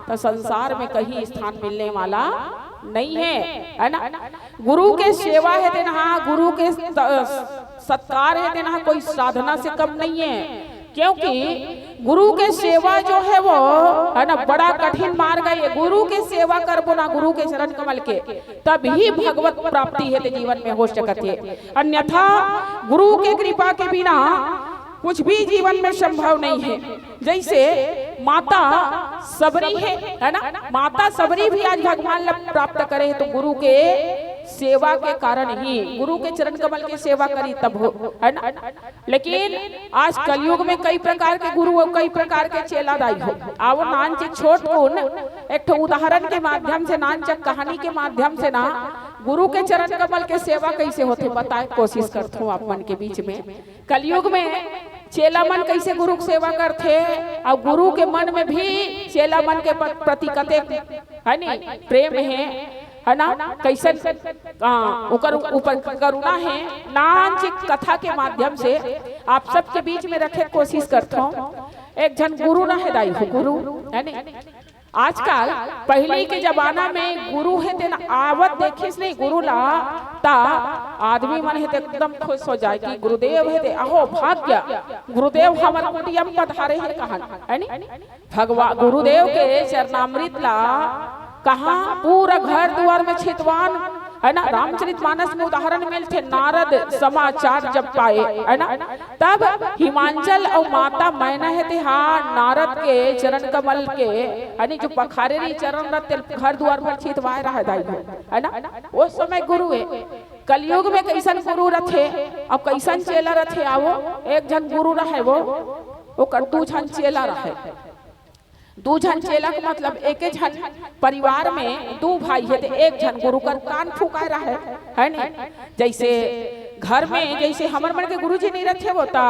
तो संसार में कहीं स्थान मिलने वाला नहीं है, है ना? गुरु के सेवा हे तेन ह, गुरु के स-, सत्कार हे तेन ह, कोई साधना से कम नहीं है। क्योंकि गुरु के सेवा जो है वो, है ना, बड़ा कठिन मार्ग है। गुरु के सेवा करबो ना, गुरु के चरण कमल के, तभी भगवत प्राप्ति हे ते जीवन में हो सकत हे। अन्यथा गुरु के कृपा के बिना कुछ भी जीवन में संभव नहीं है। जैसे माता सबरी है, है ना, माता सबरी भी आज भगवान ला प्राप्त करे हे तो गुरु के सेवा के कारण ही, गुरु के चरण कमल के सेवा करी तब हो, है ना। लेकिन आज कलयुग में कई प्रकार के गुरु और कई प्रकार के चेला दाई हो। आवो नानचिक छोट कुन एक ठो उदाहरण के माध्यम से, नानचिक कहानी के माध्यम से ना गुरु के चरण कमल के सेवा कैसे होथे बताए कोशिश करथों आप मन के बीच में। कलयुग में चेला मन कैसे गुरु के सेवा करथे, अउ गुरु के मन में भी चेला मन के प-, प्रति कतेक, है नी, प्रेम हे, है ना, कैसन, हाँ, ओकर ऊपर करुणा हे। नानचिक कथा के माध्यम से आप सबके बीच में रखे कोशिश करथों। एक झन गुरु रहे दाई हो, गुरु, है नी, आजकल, पहिली के जमाना में गुरु हे तेन आवत देखिस नहीं गुरु ला, ता आदमी मन हे ते एकदम खुश हो जाए कि गुरुदेव हे ते, अहो भाग्य, गुरुदेव हमर कुटिया म पधारे हे कहन, है नी? भगवान गुरुदेव के चरणामृत ला कहाँ पूरा घर दुआर में छितवान, है ना? रामचरित मानस में उदाहरण मिलथे, नारद समाचार जब पाए, है ना? तब हिमांचल अउ माता मैना हे ते हा नारद के चरण कमल के, यानी जो पखारे रही चरण रते घर दुआर भर छितवाए रहा दाई हो, है ना? वो समय गुरु हे। कलयुग में कैसन गुरु रथे, अब कैसन चेला रथे? आवो, एक झन गुरु रहे वो, ओकर दू झन चेला रहे। दू झन चेला के मतलब एके झन परिवार में दू भाई हे ते एक झन गुरु कर कान फुकाए रहे, है नी? जैसे घर में जैसे हमर मन के गुरुजी नहीं रथे, वो ता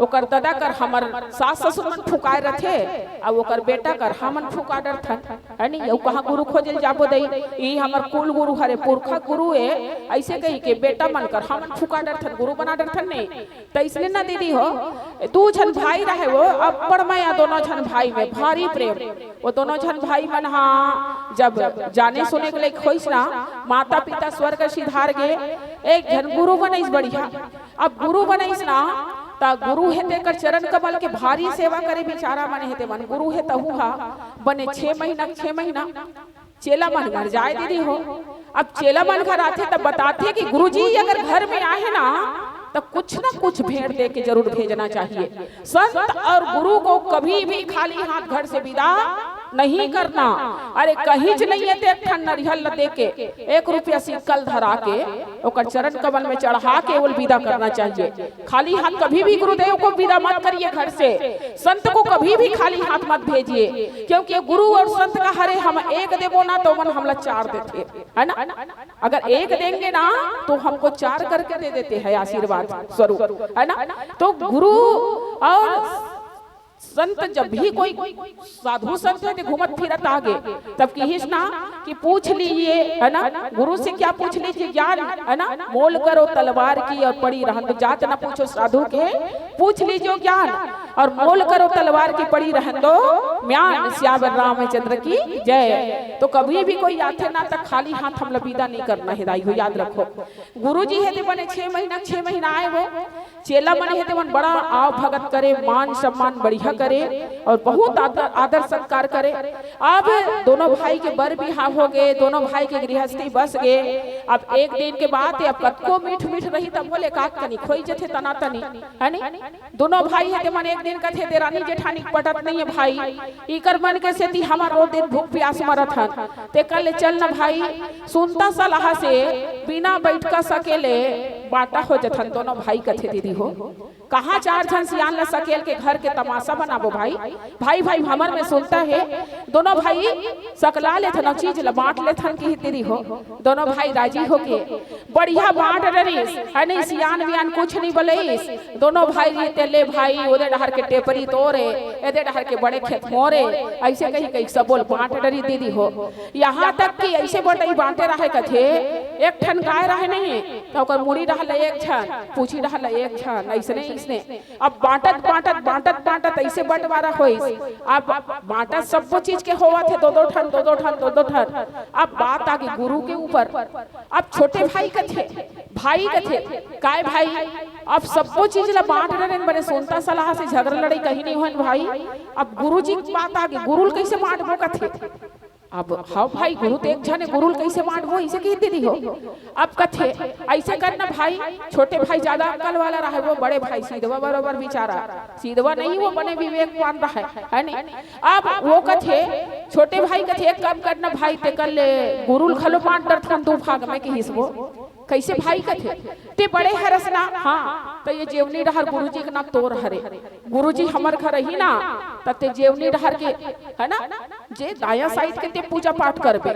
ओकर ददा कर हमर सास ससुर मन फुकाए रथे, अउ ओकर बेटा कर हमन फुका डरथन, है नी? अउ कहाँ गुरु खोजे ल जाबो दई, ई हमर कुल गुरु हरे, पुरखा गुरु ए, ऐसे कही के बेटा मन कर हमन फुका डरथन, गुरु बना डरथन नहीं। त इसने ना दीदी हो, दू झन भाई रहे वो, अब्बड़ मया दोनों झन भाई में, भारी प्रेम। वो दोनों झन भाई मन हा जब जाने सुने के लायक होइस ना, माता पिता स्वर्ग सिधार गे, एक झन गुरु बनइस बढ़िया। अब गुरु बनइस ना, त गुरु हे तेकर चरण कमल के भारी सेवा करे, बेचारा मन हे ते मन गुरु हे तहू हा बने छह महीना, छह महीना चेला मन घर जाए दीदी हो। अब चेला मन घर आथे तब बताथे कि गुरुजी अगर घर में आए ना, तो कुछ ना कुछ भेंट दे के जरूर भेजना चाहिए। संत और गुरु को कभी भी खाली हाथ घर से विदा नहीं करना। अरे कहीं च नहीं है, तो एक ठन नरिहल ल दे के, एक रुपया सिक्कल धरा के, ओकर चरण कमल में चढ़ा के ओल विदा करना चाहिए। खाली हाथ कभी भी गुरुदेव को विदा मत करिए घर से, संत को कभी भी खाली हाथ मत भेजिए, क्योंकि गुरु और संत का हरे हम एक देबो ना, तो मन हमला चार देथे, है ना? अगर एक देंगे ना, तो हमको चार करके दे देते हैं आशीर्वाद स्वरूप, है ना? तो गुरु और संत जब भी कोई साधु संत हे ते घूमत फिरत आगे, तब किहिस ना कि पूछ लीजिए, है ना, गुरु से क्या पूछ लीजिए ज्ञान, है ना, मोल करो तलवार की और पड़ी रहन दो, जात ना पूछो साधु के, पूछ लीजिए ज्ञान और मोल करो तलवार की पड़ी रहन दो म्यान। सियावर रामचंद्र की जय। तो कभी भी कोई आथे ना, त खाली हाथ हमला विदा नहीं करना हे दाई हो, याद रखो। गुरु जी हे ते बने छह महीना, छह महीना आए वो चेला मन हे ते मन बड़ा आव भगत करे, मान सम्मान बढ़िया करे और बहुत आदर, आदर सत्कार करे। अब दोनों भाई के बर बिहाव हो गे, दोनों भाई के गृहस्थी बस गे। अब एक दिन के बात हे, अब कतको मीठ मीठ रही तब बोले का कनी खोई जथे तना तनी, है नी? दोनों भाई हे ते मन एक दिन कथे, देरानी जेठानी पटत नहीं है भाई, इकर मन के सेती हमर रो दिन भूख प्यास मरत हन। ते कर ले चल न भाई, सुनता सलाह से बिना बैठका सकेले बांटा हो जथन दोनों भाई कथे दीदी हो। कहाँ चार झन सियान ल सकेल के घर के तमाशा बनाबो भाई। भाई भाई हमर में सुनता है, दोनों भाई सकला लेथन अउ चीज ल बांट लेथन कि दीदी हो। दोनों भाई राजी होके बढ़िया बांट डरिस, है नहीं सियान बियान कुछ नहीं बोलेस। दोनों भाई जी ते ले भाई, ओदे डहर के टेपरी तोरे, एदे डहर के बड़े खेत मोरे, ऐसे कही कही सबोल बांट डरी दीदी हो। यहाँ तक कि ऐसे बटई बांटे रहे कथे, एक ठन गाय रहे नहीं, त ओकर मुड़ी डहर ले एक झन, पूछी डहर ले एक झन, ऐसने, ऐसने। अब बांटत, बांटत, बांटत, बांटत ऐसे बंटवारा होइस। अब बांटत सब्बो चीज के होवत हे, दो दो ठन, दो दो ठन, दो दो ठन। अब बात आगे गुरु के ऊपर। अब छोटे भाई कथे, भाई कथे, "काय भाई, अब सब्बो चीज ला बांट डरेन बने, सुनता सलाह से झगड़ा लड़ाई कहीं नहीं होन भाई। अब गुरु जी के बात आगे, गुरु ल कैसे बांटबो?" कथे। अब हव भाई, गुरु तो एक झन हे, गुरु ल कैसे बांटबो, ऐसे कही दीदी हो। अब कथे, "ऐसे करना भाई, छोटे भाई ज्यादा अक्कल वाला रहे, वो बड़े भाई सीधवा बरोबर बिचारा, सीधवा नहीं, वो बने विवेकवान रहे, है नहीं?" अब वो कथे, छोटे भाई कथे, "एक काम करना भाई, ते कर ले गुरु ल घलो बांट डरथन दू भाग में," किहिस वो। कैसे भाई कथे, "ते बड़े हरस ना, हाँ, त ये जेवनी डहर गुरुजी के ना तोर हरे, गुरुजी हमर घर ही ना, त ते जेवनी डहर के, है ना, जे दाया साइड के ते पूजा पाठ करबे,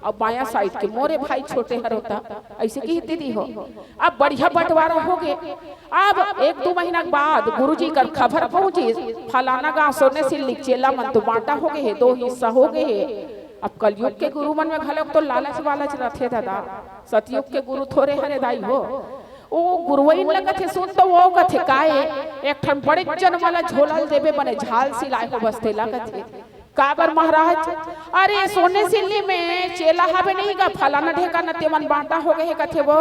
अब बाया साइड के मोरे भाई छोटे हर होता," ऐसे कही दीदी हो। अब बढ़िया बंटवारा हो गे। अब एक दू महीना के बाद गुरुजी कर खबर पहुंचिस, "फलाना गांव सोने सिल्ली के चेला मन तो बांटा हो गे हे, दो हिस्सा हो गे हे।" अब कलयुग के गुरु मन में घलोक तो लालच वालच रथे दादा, सतयुग के गुरु थोरे हरे दाई हो। ओ गुरुवइन ल कथे, "सुन तो वो कथे, काय एक ठन बड़े जन वाला झोला ल देबे, बने झाल सिलाए हो बस तेला," कथे। "काबर महाराज?" "अरे सोने सिल्ली में चेला हवे नहीं गा, फलाना ढेकाना, तेमन बांटा हो गे हे," कथे वो।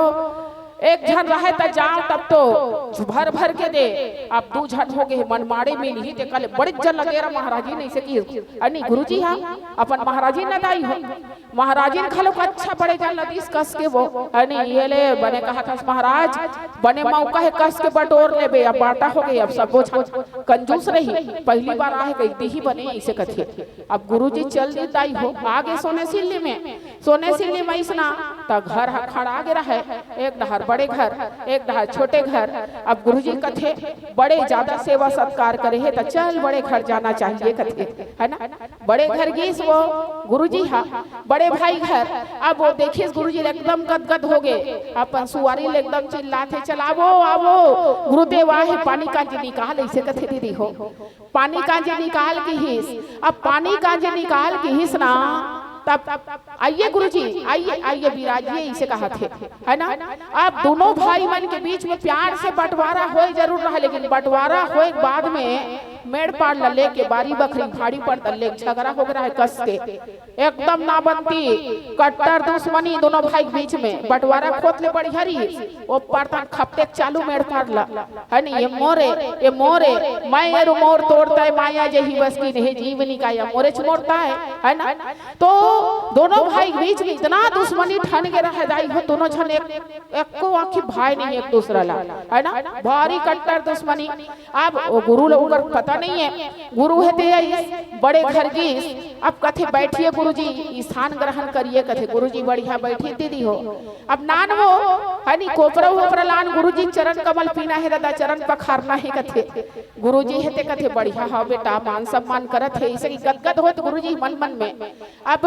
"एक झन रहे त जाओ तब तो भर भर के दे, अब दू झन हो गे हे, मनमाड़े मिलही, ते कले बड़े जन लगे रहा महाराजी नहीं से की।" अरे नहीं गुरुजी, हाँ, अपन महाराजी न दाई हो। महाराजिन घलोक अच्छा बड़े जन ल दिस कस के वो, है नी, "ये ले," बने कहत हस, "महाराज, बने मौका हे, कस के बटोर लेबे, अब बांटा हो गे, अब सबो झन कंजूस रही, पहली बार आहे कही दीही बने," ऐसे कथे। अब गुरुजी चल दी दाई हो, आगे सोने सिल्ली में, सोने सिल्ली में अइसना, त घर ह खड़ा गे रहे, एक डहर बड़े घर, एक डहर छोटे घर। अब गुरुजी कथे, बड़े ज्यादा सेवा सत्कार करे हे, त चल बड़े घर जाना चाहिए कथे, है ना? बड़े घर गीस वो गुरुजी हा, बड़े भाई घर। अब वो देखिस गुरुजी ल एकदम गदगद हो गे, अपन सुवारी ल एकदम चिल्लाथे, "चल आवो, आवो, गुरुदेव आहे, पानी कांजी निकाल," ऐसे कथे दीदी हो। पानी कांजी निकाल किहिस। अब पानी कांजी निकाल किहिस ना, तब, "आइए गुरुजी, आइए, आइए, विराजिए," इसे कहा थे, है ना? अब दोनों भाई मन के बीच में प्यार से बंटवारा होए जरूर रहा, लेकिन बंटवारा होए के बाद में मेड़ पार ल लेके बारी बखरी भाड़ी पर त लेके झगड़ा हो रहा है कस के। एकदम ना बनती, कट्टर दुश्मनी दोनों भाई के बीच में। बंटवारा खोत ले बढ़िया रही, वो परतन खपटे चालू मेड़ पार ला, है नी? "ये मोरे, ये मोरे, मैं एरु मोर तोर तय माया जही बस की नहीं जीवनी का या मोरे च मोर तय," है ना? तो दोनों भाई के बीच में इतना दुश्मनी ठन के रह दाई हो, दोनों झन एक, एको आँखी भाई नहीं एक दूसरा ला, है ना? भारी कट्टर दुश्मनी। अब वो गुरु लोगों का पता नहीं है, गुरु हे ते आई बड़े घर गीस। अब कथे, "बैठिए गुरुजी, स्थान ग्रहण करिए," कथे। गुरुजी बढ़िया बैठी दीदी हो। अब नान वो, है नी, कोपरा वोपरा लान, गुरुजी चरण कमल पीना है दादा, चरण पखारना है कथे। गुरुजी हे ते कथे, "बढ़िया हो बेटा, मान सम्मान करत हे," इसे कि गदगद होत गुरुजी मन मन में। अब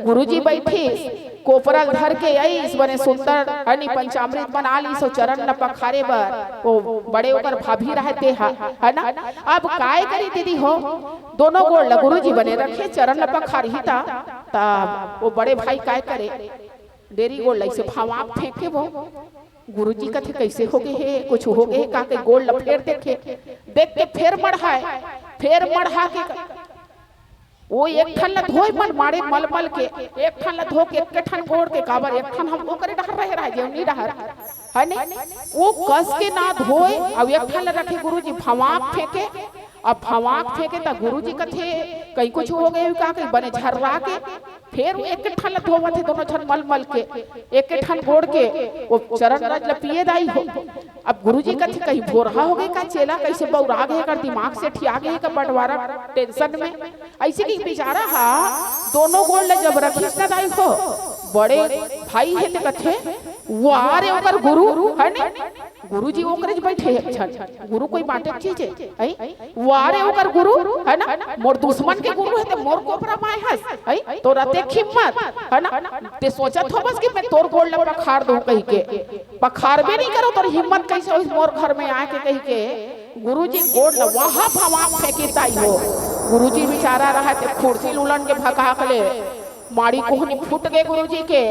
गुरुजी बैठिस, कोपरा ल धर के आइस, बने सुंदर, है नी, पंचामृत बना लीस, अउ चरण ल पखारे बर वो बड़े ओकर भाभी रहे ते हा, है ना? अब काय करी दीदी हो, दोनों गोड़ ल गुरुजी बने रखे, चरण ल पखारही ता, ता वो बड़े भाई काय करे, डेरी गोड़ ल ऐसे भवाक फेंके वो। गुरुजी कथे, "कैसे हो गए हे, कुछ हो गए हे?" का के गोड़ ल फेर देखे, देख के फेर मढ़ाए, फेर मढ़ा के वो एक ठन ल धोए मन मारे मलमल के, एक ठन ल धो के एक ठन गोड़ के, काबर एक ठन हम ओकरे डहर रहे रहे, जेवनी डहर, है नी? वो कस के ना धोए, अउ एक ठन ल रखे गुरुजी, भवाक फेंके, अब भवाक फेंके त गुरुजी कथे, "कहीं कुछ हो गए का?" कहीं बने झर्रा के, फेर वो एक ठन ल धोवत हे दोनों झन मलमल के, एक ठन गोड़ के, वो चरण रज ल पिए दाई हो। अब गुरुजी कथे, "कहीं भोरहा हो गए का चेला, कैसे बौरा गए, एकर दिमाग से ठिया गए का बंटवारा टेंशन में।" ऐसे कि बेचारा हा दोनों गोड़ ल जब रखिस ना दाई हो, बड़े भाई हे ते कथे, "वाह रे ओकर गुरु," है नी? गुरुजी ओकरे ज बैठे हे, अच्छा, गुरु कोई बांटे के चीज हे, हैं? "वाह रे ओकर गुरु," है ना? "मोर दुश्मन के गुरु हे ते मोर कोपरा माय हस, हैं? तोर अतेक हिम्मत," है ना? "ते सोचत हो बस कि मैं तोर गोड़ ल पखार दूं," कही के। "पखारबे नहीं करो, तोर हिम्मत कैसे होइस मोर घर में आके," कही के गुरुजी गोड़ ल वहां भवाक फेंकिस दाई हो। गुरुजी बेचारा रहा ते कुर्सी ल उलन के भकाक ले, माड़ी कोहनी फूट गे गुरुजी के,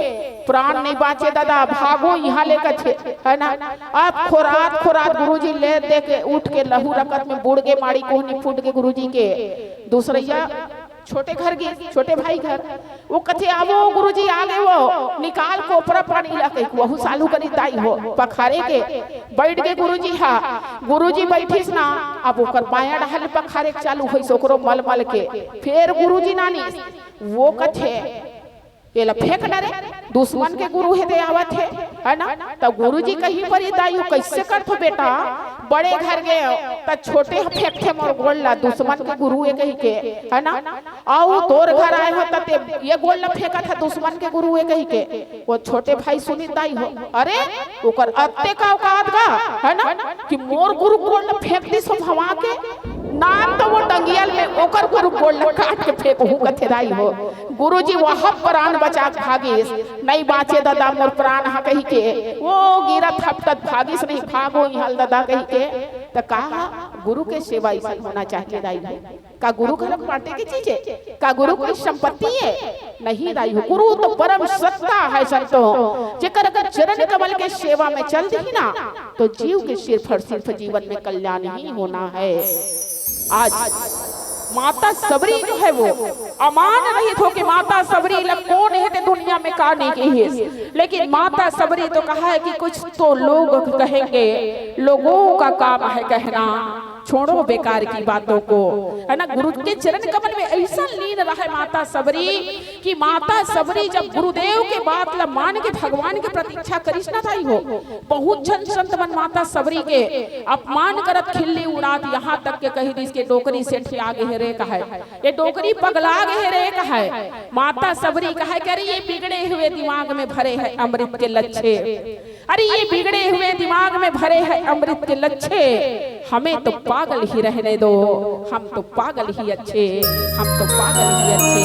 "प्राण नहीं बांचे दादा, भागो यहाँ ले," कथे, है ना? अब खोरात खोरात गुरुजी ले दे के उठ के लहू रकत में बुड़ गे, माड़ी कोहनी फूट गे गुरुजी के। दूसरैया छोटे घर गे, छोटे भाई घर, वो कथे, "आवो गुरुजी, आ गे वो, निकाल कोपरा पानी ला," कही, वहू चालू करी दाई हो पखारे के। बैठ गे गुरुजी हा, गुरुजी बैठिस ना, अब ओकर बायां डहर ले पखारे के चालू होइस ओकरो मलमल के। फेर गुरुजी नानी वो कथे, "एला फेंक डरे, दुश्मन के गुरु हे दे आवत हे," है ना? त गुरुजी कही, "परी दाई, कैसे करथो बेटा? बड़े घर गे त छोटे ह फेंकथे मोर गोड़ ला, दुश्मन के गुरु हे कही के, है ना? अउ तोर घर आए हो त ते ये गोड़ ला फेंकत ह दुश्मन के गुरु हे कही के।" वो छोटे भाई सुनिस दाई हो, "अरे, ओकर अत्ते का औकात गा, है ना, कि मोर गुरु गोड़ ल फेंक दिस हो भवा के, नान तो वो डंगियल में ओकर गुरु गोड़ ल काट के फेंकहूं," कथे दाई हो। गुरुजी वह प्राण बचा के भागिस, "नहीं बांचे दादा मोर प्राण ह," कही के, वो गिरत हपटत भागिस, "नहीं भागो इहां ले दादा," कही के। त का गुरु के सेवा ऐसा होना चाहिए दाई हो? का गुरु घलो बांटे के चीज हे? का गुरु कोई संपत्ति हे? नहीं दाई हो, गुरु तो परम सत्ता है संतों। जेकर अगर चरण कमल के सेवा में चल दिही ना, तो जीव के सिर्फ और सिर्फ जीवन में कल्याण ही होना है। आज माता सबरी जो है वो अमान रहित हो के माता सबरी ला कोन हे ते दुनिया में का नहीं कही हे, लेकिन माता सबरी तो कहा है कि कुछ तो लोग कहेंगे, लोगों का काम है कहना, छोड़ो बेकार की बातों को, है ना। गुरु के चरण कमल में ऐसा लीन रहे माता सबरी कि माता सबरी जब गुरुदेव के बात ला मान के भगवान के प्रतीक्षा करिस ना दाई हो, बहुत झन संत मन माता सबरी के अपमान करत, खिल्ली उड़ात, यहाँ तक के कही दिस के डोकरी सेठिया गे हे रे कहे, ये डोकरी पगला गे हे रे कहे। माता सबरी कहे, "अरे ये बिगड़े हुए दिमाग में भरे हैं अमृत के लच्छे।" अरे, ये बिगड़े हुए दिमाग में भरे हैं अमृत के लच्छे, हमें तो पागल ही रहने दो, हम तो पागल ही अच्छे, हम तो पागल ही अच्छे।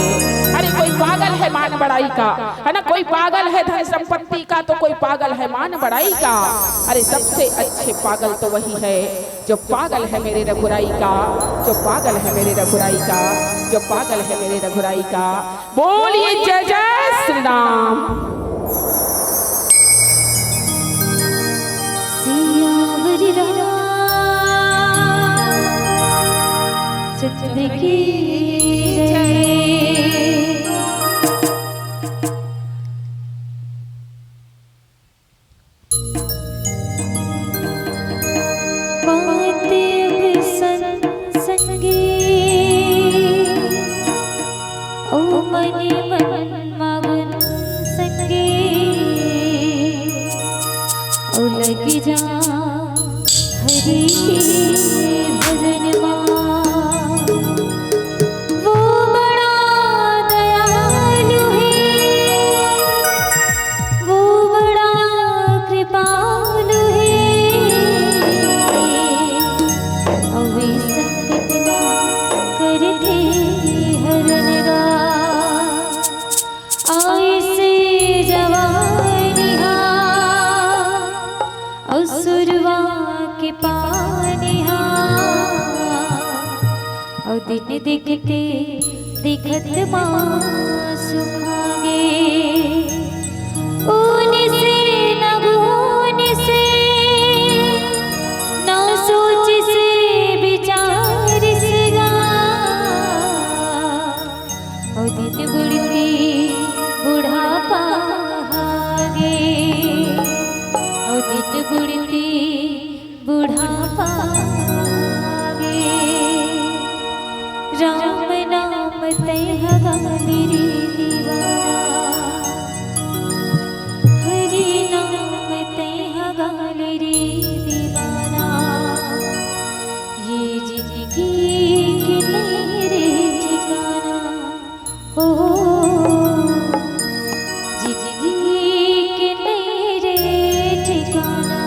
अरे, कोई पागल है मान बड़ाई का, है ना, कोई पागल है धन संपत्ति का, तो कोई पागल है मान बड़ाई का। अरे, सबसे अच्छे पागल तो वही है जो पागल है मेरे रघुराई का, जो पागल है मेरे रघुराई का, जो पागल है मेरे रघुराई का। बोलिए जय जय श्री राम। सियावर रामचंद्र की जय। बात अब संसंगे, ओ मन मन मागुन संगे, ओ लग जा हरि के भजन मा। वो बड़ा दयालु हे, वो बड़ा कृपालु हे, अउ ए संकट ला करथे हरन गा। अइसे जवानी हा, अउ सुरवा के पानी हा, अउ दिन देखते देखत मा सुखागे। ऊन से न गुन से, न सोच से विचार से गा। ओ दिन बुढ़ती बुढ़ापा आगे, ओ दिन बुढ़ती बुढ़ापा आगे। राम नाम तै हगाल रे दीवाना, हरि नाम तै हगाल रे दीवाना। ये जिंदगी के नैरे ठिकाना, ओ, जिंदगी के नैरे ठिकाना।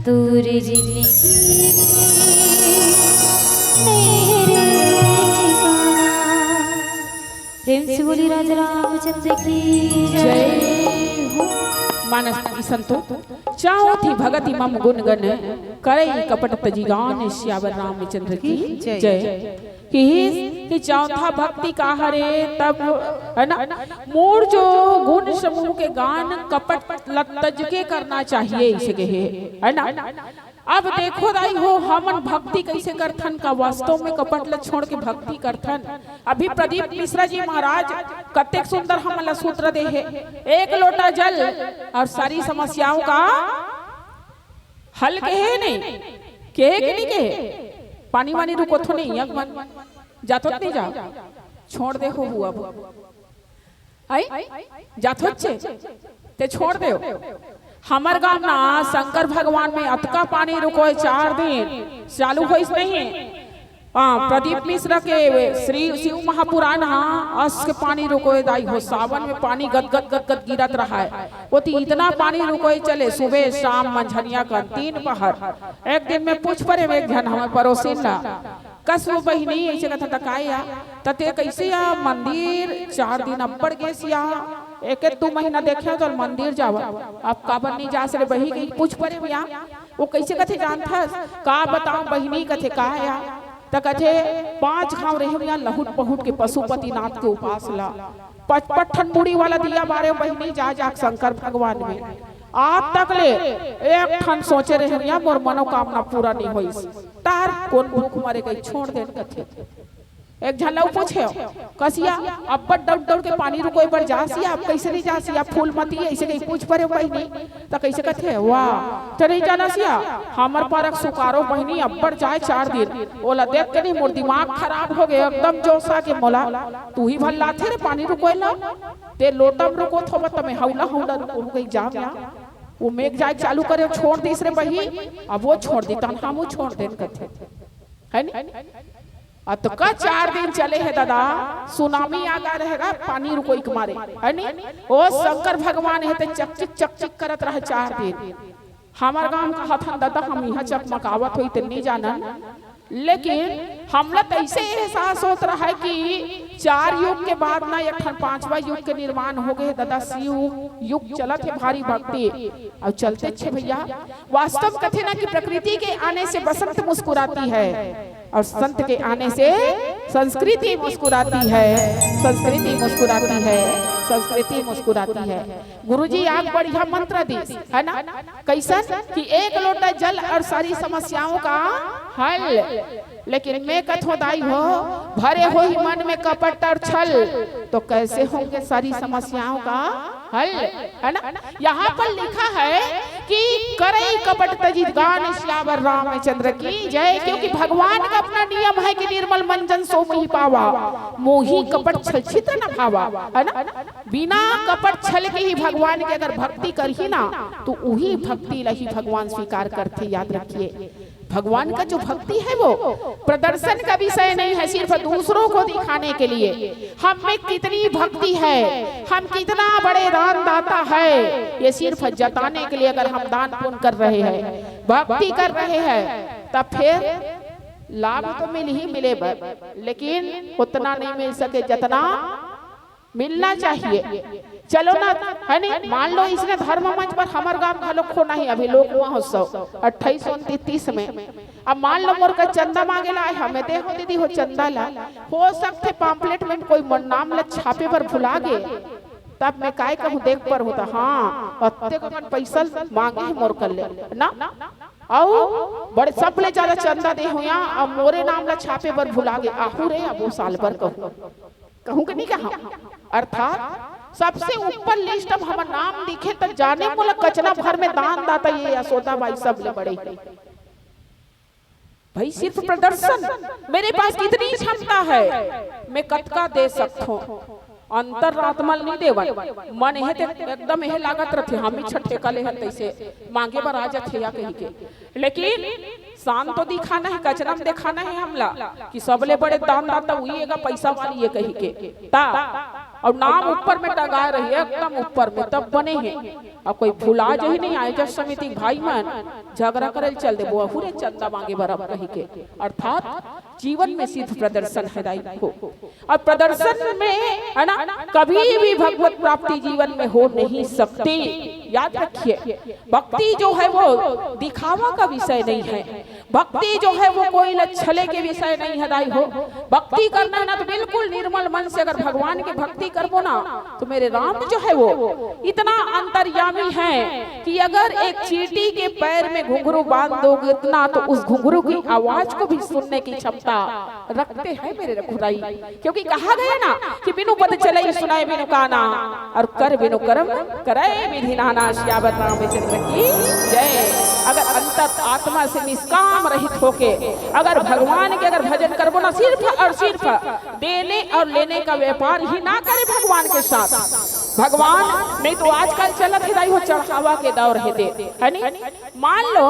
दूर जिंदगी मेरे ठिकाना। प्रेम से बोली राजा रामचंद्र की जय हो। मानस की संतो चाहो थी भगति मम गुण गण, करई कपट तजी गान, सियावर रामचंद्र की जय। जय। कि, कि चौथा भक्ति का हरे तब, है ना, मोर जो गुण समूह के गान कपट ल तज के करना चाहिए, इसे कहे, है ना। अब देखो दाई हो, हमन भक्ति कैसे करथन, का वास्तव में कपट ल छोड़ के भक्ति करथन? अभी प्रदीप मिश्रा जी महाराज कतेक सुंदर हमन ला सूत्र दे हे, एक लोटा जल और सारी समस्याओं का हल कहे नहीं, कहे कि नहीं कहे? पानी वानी रुको थो नहीं, अगमन जाथो नहीं जाओ, छोड़ दे हो हुआ अब। आई? जाथो चे? ते छोड़ दे। हमर गांव ना शंकर भगवान में अतका पानी रुकोय, चार दिन चालू होइस नहीं। हाँ, प्रदीप मिश्रा के श्री शिव महापुराण, हाँ, अस के पानी रुकोय दाई हो, सावन में पानी गद गद गद गद गिरत रहा है। वो तो इतना पानी रुकोय चले, सुबह, शाम, मंझनिया का तीन पहर। एक दिन में पूछ परे एक झन हमर पड़ोसिन ला, कस वो बहिनी, ऐसे कथा त काय या, त ते कैसे या मंदिर चार दिन अब्बड़ गेस या, एक दू महीना देखे तो मंदिर जावा, अब काबर नहीं जा सरे बही, कहीं पूछ परे या, वो कैसे कथे जानथस? का बताओ बहिनी, कथे का या, त कथे पांच घाव रहे या लहुट पहुट के पशुपतिनाथ के उपास ला, पचपन ठन मुड़ी वाला दिया बारे बहिनी, जा जा शंकर भगवान में। आज तक ले एक ठन सोचे रहे या मोर मनोकामना पूरा नहीं होइस। तार कोन भूख मरे गई, छोड़ देन कथे। एक झन ला पूछे, कसिया अब्बड़ दौड़ दौड़ के पानी रुकोय बर जासिया, अब कैसे नहीं जासिया, फूलमती ऐसे कहीं पूछ परे बहिनी, त कैसे कथे, वाह, त नहीं जाना सिया, हमर पारक सुकारो बहिनी अब्बड़ जाए चार दिन, ओला देख के नहीं मोर दिमाग खराब हो गए, एकदम जोश आ के मोला, तू ही भल्लाथे रे पानी रुकोय ला, ते लोटम रुको थोबा तमे हौला हौला रुको हो गई जाम या। वो मेघ जाए चालू करे, छोड़ दिस रे बही, अब वो छोड़ दी, तन हमू छोड़ देन कथे। है नी? अतका चार दिन चले हे दादा, सुनामी आ गा रहेगा, पानी रुकोय के मारे, है नी? ओ शंकर भगवान हे ते चकचिक चकचिक करत रहे चार दिन। हमर गांव का हथन ददा, हम इहाँ चकमकावत होई ते नहीं जानन, लेकिन हमला तो ऐसे एहसास होत रहा है कि चार युग के बाद ना एक ठन पांचवा युग के निर्माण हो गए हे ददा। शिव युग चलत हे, भारी भक्ति। और चलते छे भैया, वास्तव कथे ना कि प्रकृति के आने से बसंत मुस्कुराती है और संत के आने से संस्कृति मुस्कुराती है, संस्कृति मुस्कुराती है, संस्कृति मुस्कुराती है। गुरुजी आप बढ़िया मंत्र दी है ना, कैसन कि एक लोटा जल और सारी समस्याओं का हल। लेकिन मैं कथो दाई हो, भरे हो ही मन में कपट और छल, तो कैसे होंगे सारी समस्याओं का हल, है ना? यहाँ पर लिखा है कि करई कपट तजित गान सियावर रामचंद्र की जय, क्योंकि भगवान का अपना नियम है कि निर्मल मन जन सो मोहि पावा, मोहि कपट छल छित न भावा, है ना? बिना कपट छल के ही भगवान के अगर भक्ति करही ना, तो वही भक्ति ला ही भगवान स्वीकार करथे। याद रखिए, भगवान का जो भक्ति है वो प्रदर्शन का विषय नहीं है, सिर्फ दूसरों को दिखाने के लिए हम में कितनी भक्ति है, हम कितना बड़े दान दाता है, ये सिर्फ जताने के लिए अगर हम दान पुण्य कर रहे हैं, भक्ति कर रहे हैं, तब फिर लाभ तो मिल ही मिले बर, लेकिन उतना नहीं मिल सके जितना मिलना चाहिए। चलो ना, है नहीं? मान लो इसने धर्म मंच पर हमर गांव घलो खोना ही, अभी लोक महोत्सव अट्ठाईस उनतीस तीस में। अब मान लो मोर का चंदा मांगे ला आए, हमें दे हो दीदी हो चंदा ला, हो सकथे पाम्पलेट में कोई मोर नाम ला छापे बर भुला गे, तब मैं काय कहूँ, देख पर होता, हाँ, अत्ते कन पैसा मांगे हे मोर कर ले ना, अउ बड़े सबले ज्यादा चंदा दे हो या, अब मोरे नाम ला छापे बर भुला गे, आहू रे, अब वो साल बर कहूँ, कहूँ के नहीं कहा। अर्थात सबसे ऊपर लिस्ट में हमर नाम दिखे त जाने मोला कचना भर में दान दाता ये यशोदा बाई सबले बड़े। भाई सिर्फ प्रदर्शन, मेरे पास कितनी क्षमता है, मैं कतका दे सकथों। अंतरात्मा ल नहीं देवन, मन हे ते एकदम हे लागत रथे, हम ही छठे का ले हन तैसे मांगे बर आ जाथे या कही के। लेकिन शान तो दिखाना है, कचना में दिखाना है हमला कि सबले बड़े दानदाता वही एगा, पैसा वाली ये कही के। ता और नाम ऊपर में टंगाए रही, एकदम ऊपर में, तब बने हैं। अब कोई भुला जो ही नहीं आए, जब समिति के भाई मन झगड़ा करे ल चल दे, वो अहुरे चंदा मांगे बर अब कही के। अर्थात जीवन में सिद्ध प्रदर्शन है दाई हो। और प्रदर्शन में, है ना, कभी भी भगवत प्राप्ति जीवन में हो नहीं सकती। याद रखिए, भक्ति जो है वो दिखावा का विषय नहीं है, भक्ति जो है वो कोई लच्छले के विषय नहीं है दाई हो। भक्ति करना है ना तो बिल्कुल निर्मल मन से अगर भगवान की भक्ति करबो ना तो मेरे राम जो है वो इतना अंतर्यामी है कि अगर एक चींटी के पैर में घुंघरू बांध दोगे इतना तो उस घुंघरू की आवाज को भी सुनने की क्षमता रखते हैं मेरे रघुराई। क्योंकि कहा गया ना कि बिनु पद चलई सुनई बिनु काना और कर बिनु कर्म करे विधि नाना। सियावर रामचंद्र की जय। अगर अंतर आत्मा से निष्काम रहित होके अगर भगवान के अगर भजन करबो ना, सिर्फ और सिर्फ देने और लेने का व्यापार ही ना करे भगवान के साथ। भगवान नहीं तो आजकल चलत है दाई हो चढ़ावा के दौर है दे, है नहीं? मान लो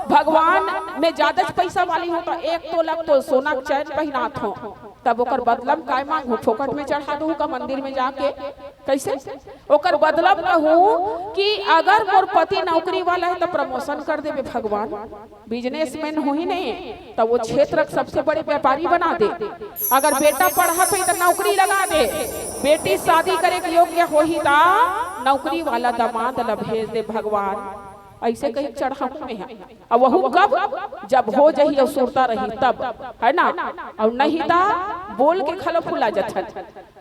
भगवान में ज्यादा पैसा वाली हो तो एक तोला तो सोना चैन पहनात हो, तब ओकर बदला में काय मांगहूं? फोकट में चढ़ा दूं का मंदिर में जाके? कैसे? ओकर बदला में कहूं कि अगर मोर पति नौकरी वाला है तो प्रमोशन कर देबे भगवान, बिजनेसमैन होही नहीं तो वो क्षेत्र के सबसे बड़े व्यापारी बना दे। अगर बेटा पढ़त है तो नौकरी लगा दे, बेटी शादी करे के योग्य होही तो नौकरी वाला दामाद ला भेज दे भगवान। ऐसे कहीं चढ़ाऊ में है। अब वहू कब? जब हो जही और सुरता रही तब, है ना? और नहीं ता बोल के खलो फुला जथन।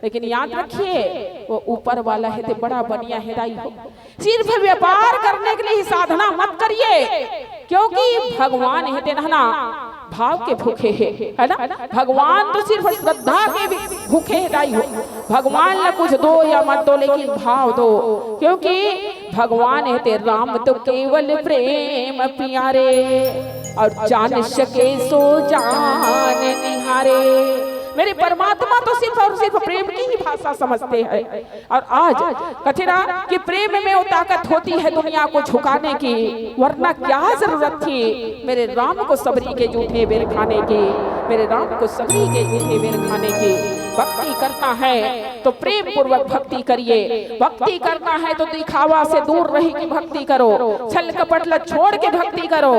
लेकिन याद रखिए, वो ऊपर वाला है ते बड़ा बढ़िया है दाई हो। सिर्फ व्यापार करने के लिए ही साधना मत करिए, क्योंकि भगवान है ते ना भाव के भूखे है, है ना? भगवान तो सिर्फ श्रद्धा के भी भूखे है दाई हो। भगवान ला कुछ दो या मत दो, लेकिन भाव दो, क्योंकि भगवान है ते राम तो केवल प्रेम प्यारे, और जान सके सो जान निहारे। मेरे परमात्मा तो सिर्फ और सिर्फ प्रेम की ही भाषा समझते हैं। और आज कथे ना कि प्रेम में वो ताकत होती है दुनिया को झुकाने की, वरना क्या जरूरत थी मेरे राम को सबरी के जूठे बेर खाने की, मेरे राम को सबरी के जूठे बेर खाने की। भक्ति करना है तो प्रेम पूर्वक भक्ति करिए। भक्ति करना है तो दिखावा से दूर रह के भक्ति करो, छल कपट ला छोड़ के भक्ति करो।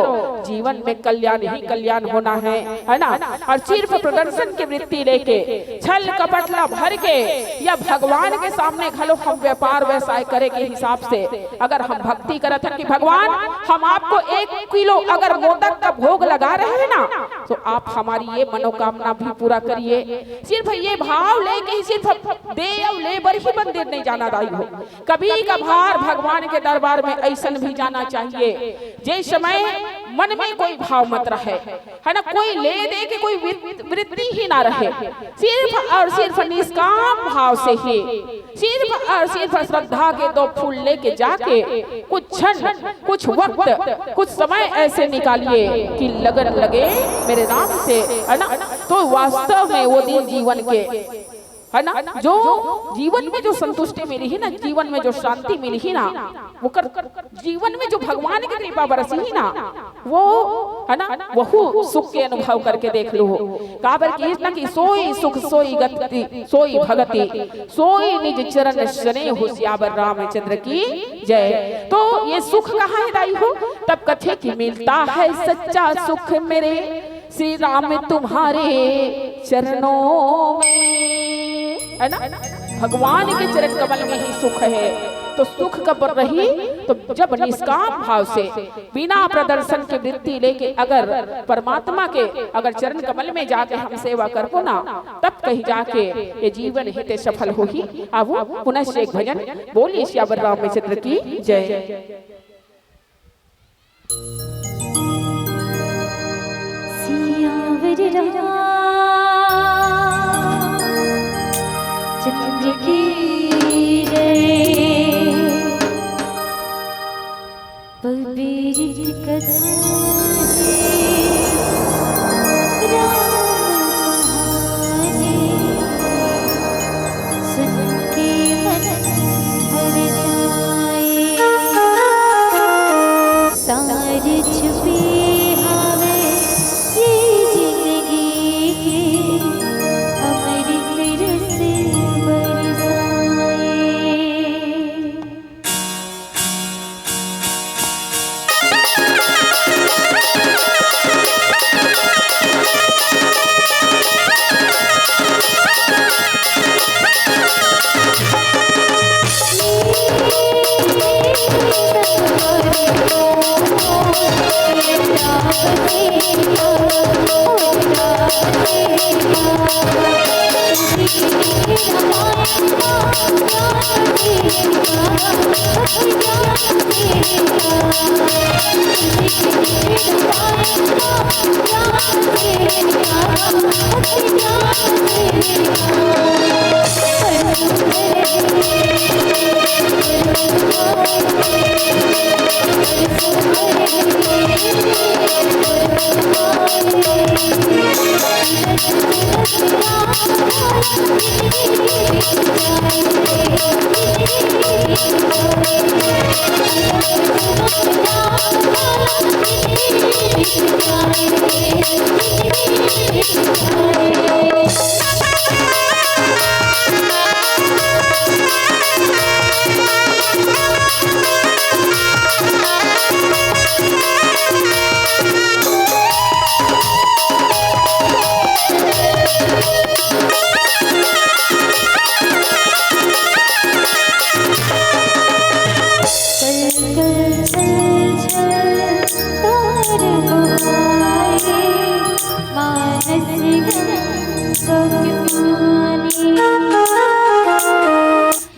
जीवन में कल्याण ही कल्याण होना है, है ना? और सिर्फ प्रदर्शन की वृत्ति लेके, छल कपट ला भर के, या भगवान के सामने घलो हम व्यापार व्यवसाय करे के हिसाब से अगर हम भक्ति करत हन कि भगवान, हम आपको एक किलो अगर मोदक का भोग लगा रहे हैं ना, तो आप हमारी ये मनोकामना भी पूरा करिए। सिर्फ ये भाव लेके ही सिर्फ दे अउ ले बर ही मंदिर नहीं जाना दाई हो। कभी कभार भगवान के दरबार में ऐसन भी जाना चाहिए, जे समय मन में कोई भाव मत रहे, है ना, कोई ले दे के कोई वृत-, वृत्ति ही ना रहे, सिर्फ और सिर्फ निष्काम भाव से ही, सिर्फ और सिर्फ श्रद्धा के दो फूल लेके जाके कुछ क्षण, कुछ वक्त, कुछ समय ऐसे निकालिए कि लगन लगे मेरे नाम से, है ना? तो वास्तव में वो दिन जीवन के, है ना, जो जीवन में जो संतुष्टि मिली ही ना, जीवन में जो शांति मिली ही ना, वो कर, जीवन में जो भगवान की कृपा बरसी ही ना, वो, है ना, वहू सुख के अनुभव करके देख लो। काबर की ना कि सोई सुख सोई गति सोई भगति, सोई निज चरण स्नेह सियावर रामचंद्र की जय। तो ये सुख कहाँ है दाई हो? तब कथे कि मिलता है सच्चा सुख मेरे श्री राम तुम्हारे चरणों में, है ना? भगवान के चरण कमल में ही सुख है। तो सुख कब रही? तो जब निष्काम भाव से, बिना प्रदर्शन की वृत्ति लेके अगर परमात्मा के अगर चरण कमल में जाके हम सेवा करबो ना, तब कहीं जाके ये जीवन हित सफल होही। आवो पुनः एक भजन बोलिए सियावर रामचंद्र की जय। सियावर रामचंद्र की जय। पवित्र कथा है राम कहानी, सुन के मन हर जाए। सार छुपी हावे ये जिंदगी के, अमृत रस बरसाए।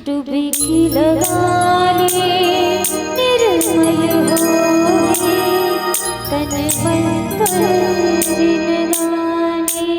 डुबकी लगा ले, निर्मल होए तन मन तन जिनगानी।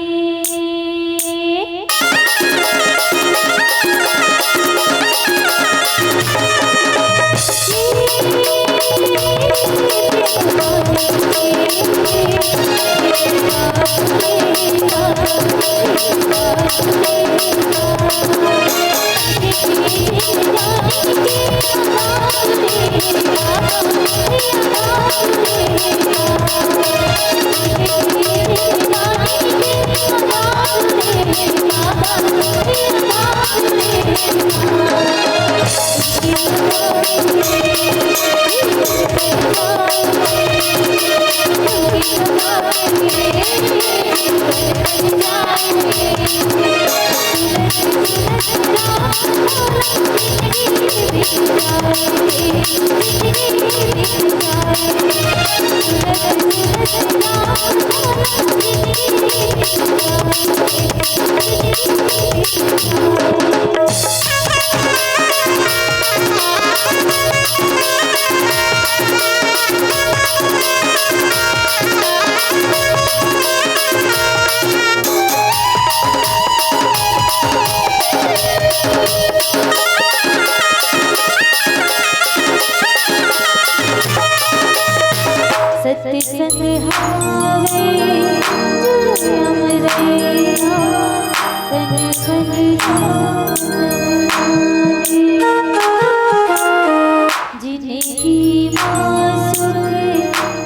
सत्संग हावे जो अमरैया, तन मन जान। जिनगी मा सुख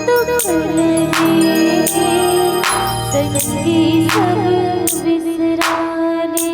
दुख लगे, संगी सब बिसरा ले।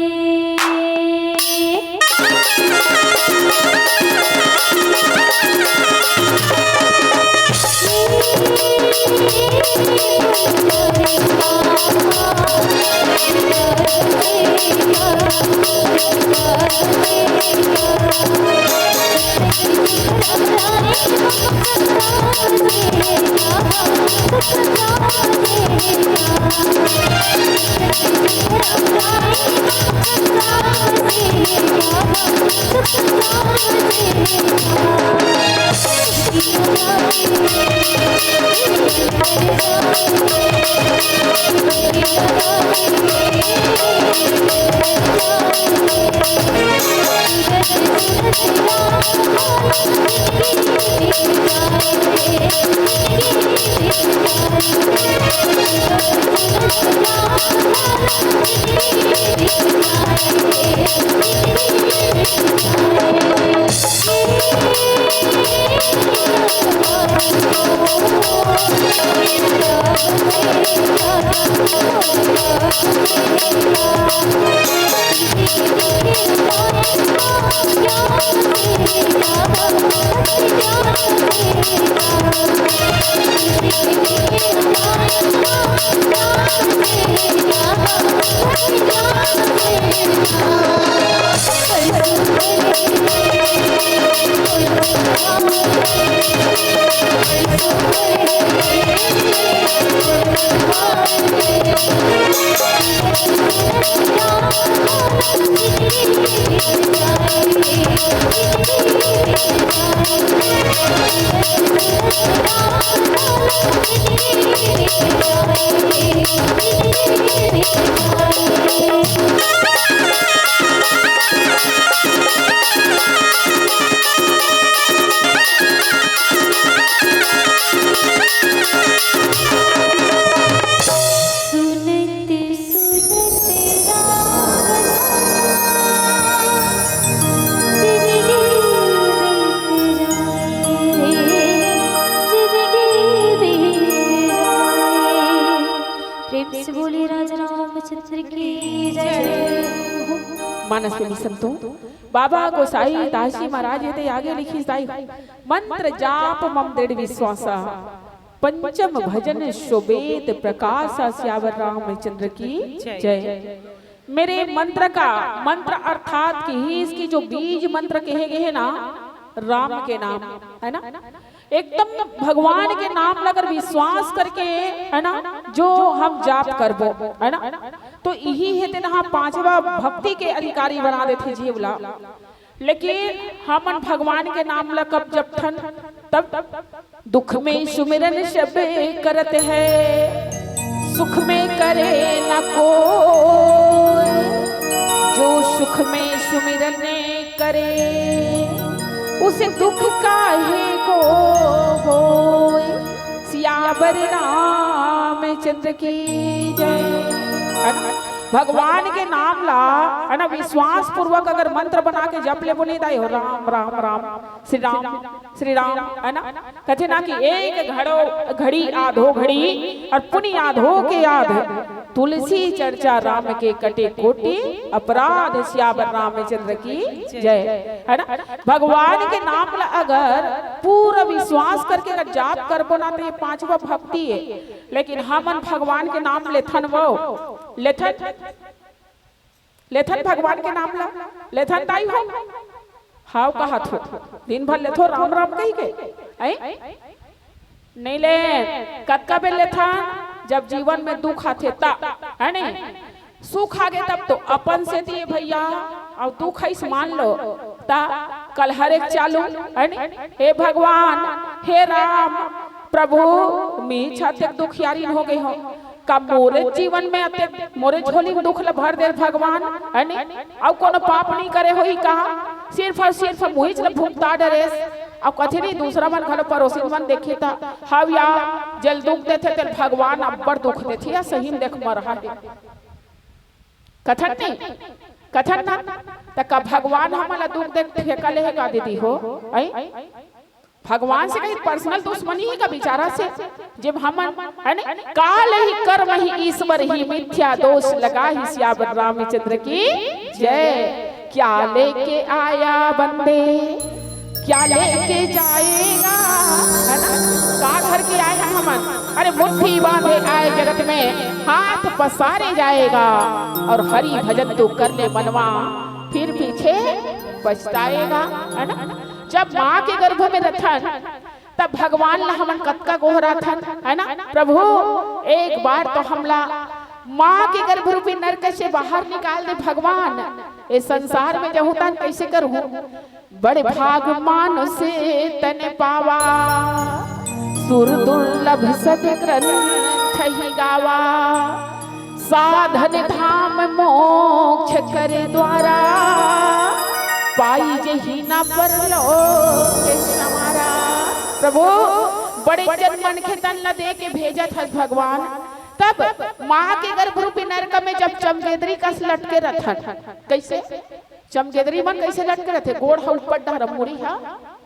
सुनत सुनत राम नाम, जिनगी बीत जाए रे, जिनगी बीत जाए। प्रेम से बोलिए राजा रामचंद्र की जय। मानस प्रेमी संतों, बाबा गोसाई दास जी महाराज ये ते आगे लिखिस दाई, मंत्र जाप मम दृढ़ विश्वासा, पंचम भजन शोभेत प्रकाश, सियावर रामचंद्र की जय। मेरे मंत्र का, मंत्र अर्थात कि ही इसकी जो बीज मंत्र कहे गए हैं ना, राम के नाम, है ना, एकदम भगवान के नाम ला अगर विश्वास करके, है ना, जो हम जाप करबो, है ना, तो यही है तेन हा पांचवा भक्ति के अधिकारी बना देथे जीव ला। लेकिन हमन भगवान के नाम ला कब जपथन, तब दुख में सुमिरन सब करत है, सुख में करे न कोई। जो सुख में सुमिरन करे, उसे दुख काहे को होय। सियावर रामचंद्र की जय। है ना? भगवान के नाम ला, है ना, विश्वास पूर्वक अगर मंत्र बना के जप लेबो नहीं दाई हो, राम राम राम, श्री राम श्री राम, है ना, कथे ना कि एक घड़ो घड़ी आधो घड़ी और पुनि आधो के आध, तुलसी चर्चा राम के कटे कोटि अपराध, सियावर रामचंद्र की जय। है ना? भगवान के नाम ला अगर पूरा विश्वास करके अगर जाप करबो ना, तो ये पांचवा भक्ति है। लेकिन हमन भगवान के नाम लेथन, वो लेथन, लेथन भगवान के नाम ला, लेथन दाई हो, हाव कहत हो, दिन भर लेथो राम राम कहि के, ऐ? नहीं ले, कतका बेर लेथन? जब जीवन में दुख आथे ता, है नहीं? सुख आगे तब तो अपन सेती ए भइया, अउ दुख अइस मान लो, त कलहरे के चालू, है नी? हे भगवान, हे राम, प्रभु, मी छतेक दुखियारी हो गे हों। का मोरे जीवन में अतेक, मोरे झोली में दुख ल भर दे भगवान, है नी? अउ कोनो पाप नइ करे होही का? सिर्फ अउ सिर्फ मुहिच ल भुगता डरेस। अउ कथे नहीं, दूसरा मन घलो परोसिन मन देखे त, हव या, जेल दुख देथे, तेल भगवान अब्बड़ दुख देथे, या सही में देख मरहा हे। कथन नहीं, कथन ना, त का भगवान हमन ला दुख दे ठेका ले हे का दीदी हो? आई? भगवान से कहीं पर्सनल दुश्मनी हे का बेचारा से? जब हमन, है नी? काल ही कर्म ही ईश्वर ही, मिथ्या दोष लगा ही सियावर रामचंद्र की जय। क्या लेके आया बंदे, क्या लेके जाएगा, है ना? का धर के आए हैं हमन? अरे मुट्ठी बांधे आए जगत में, हाथ पसारे जाएगा। और हरि भजन तू कर ले मनवा, फिर पीछे पछताएगा, है ना? जब माँ के गर्भ में रथन, तब भगवान ला हमन कतका गोहराथन, है ना? प्रभु, एक बार तो हमला माँ के गर्भ रूपी नरक से बाहर निकाल दे भगवान। ए संसार में जहूँ तन कइसे करहूँ? बड़े भाग मानुष तन पावा, सुर दुर्लभ सत ग्रंथ ही गावा। साधन धाम मोक्ष कर द्वारा, पाई जही ना परलोक संवारा। प्रभु, बड़े जन मनखे तन ला दे के भेजत हस भगवान, तब माँ के गर्भ रूपी नरक में जब चमगेदरी कस लटके रथन, कइसे? चमगेदरी मन कइसे लटके रथे? गोड़ ह ऊपर डहर, मुड़ी ह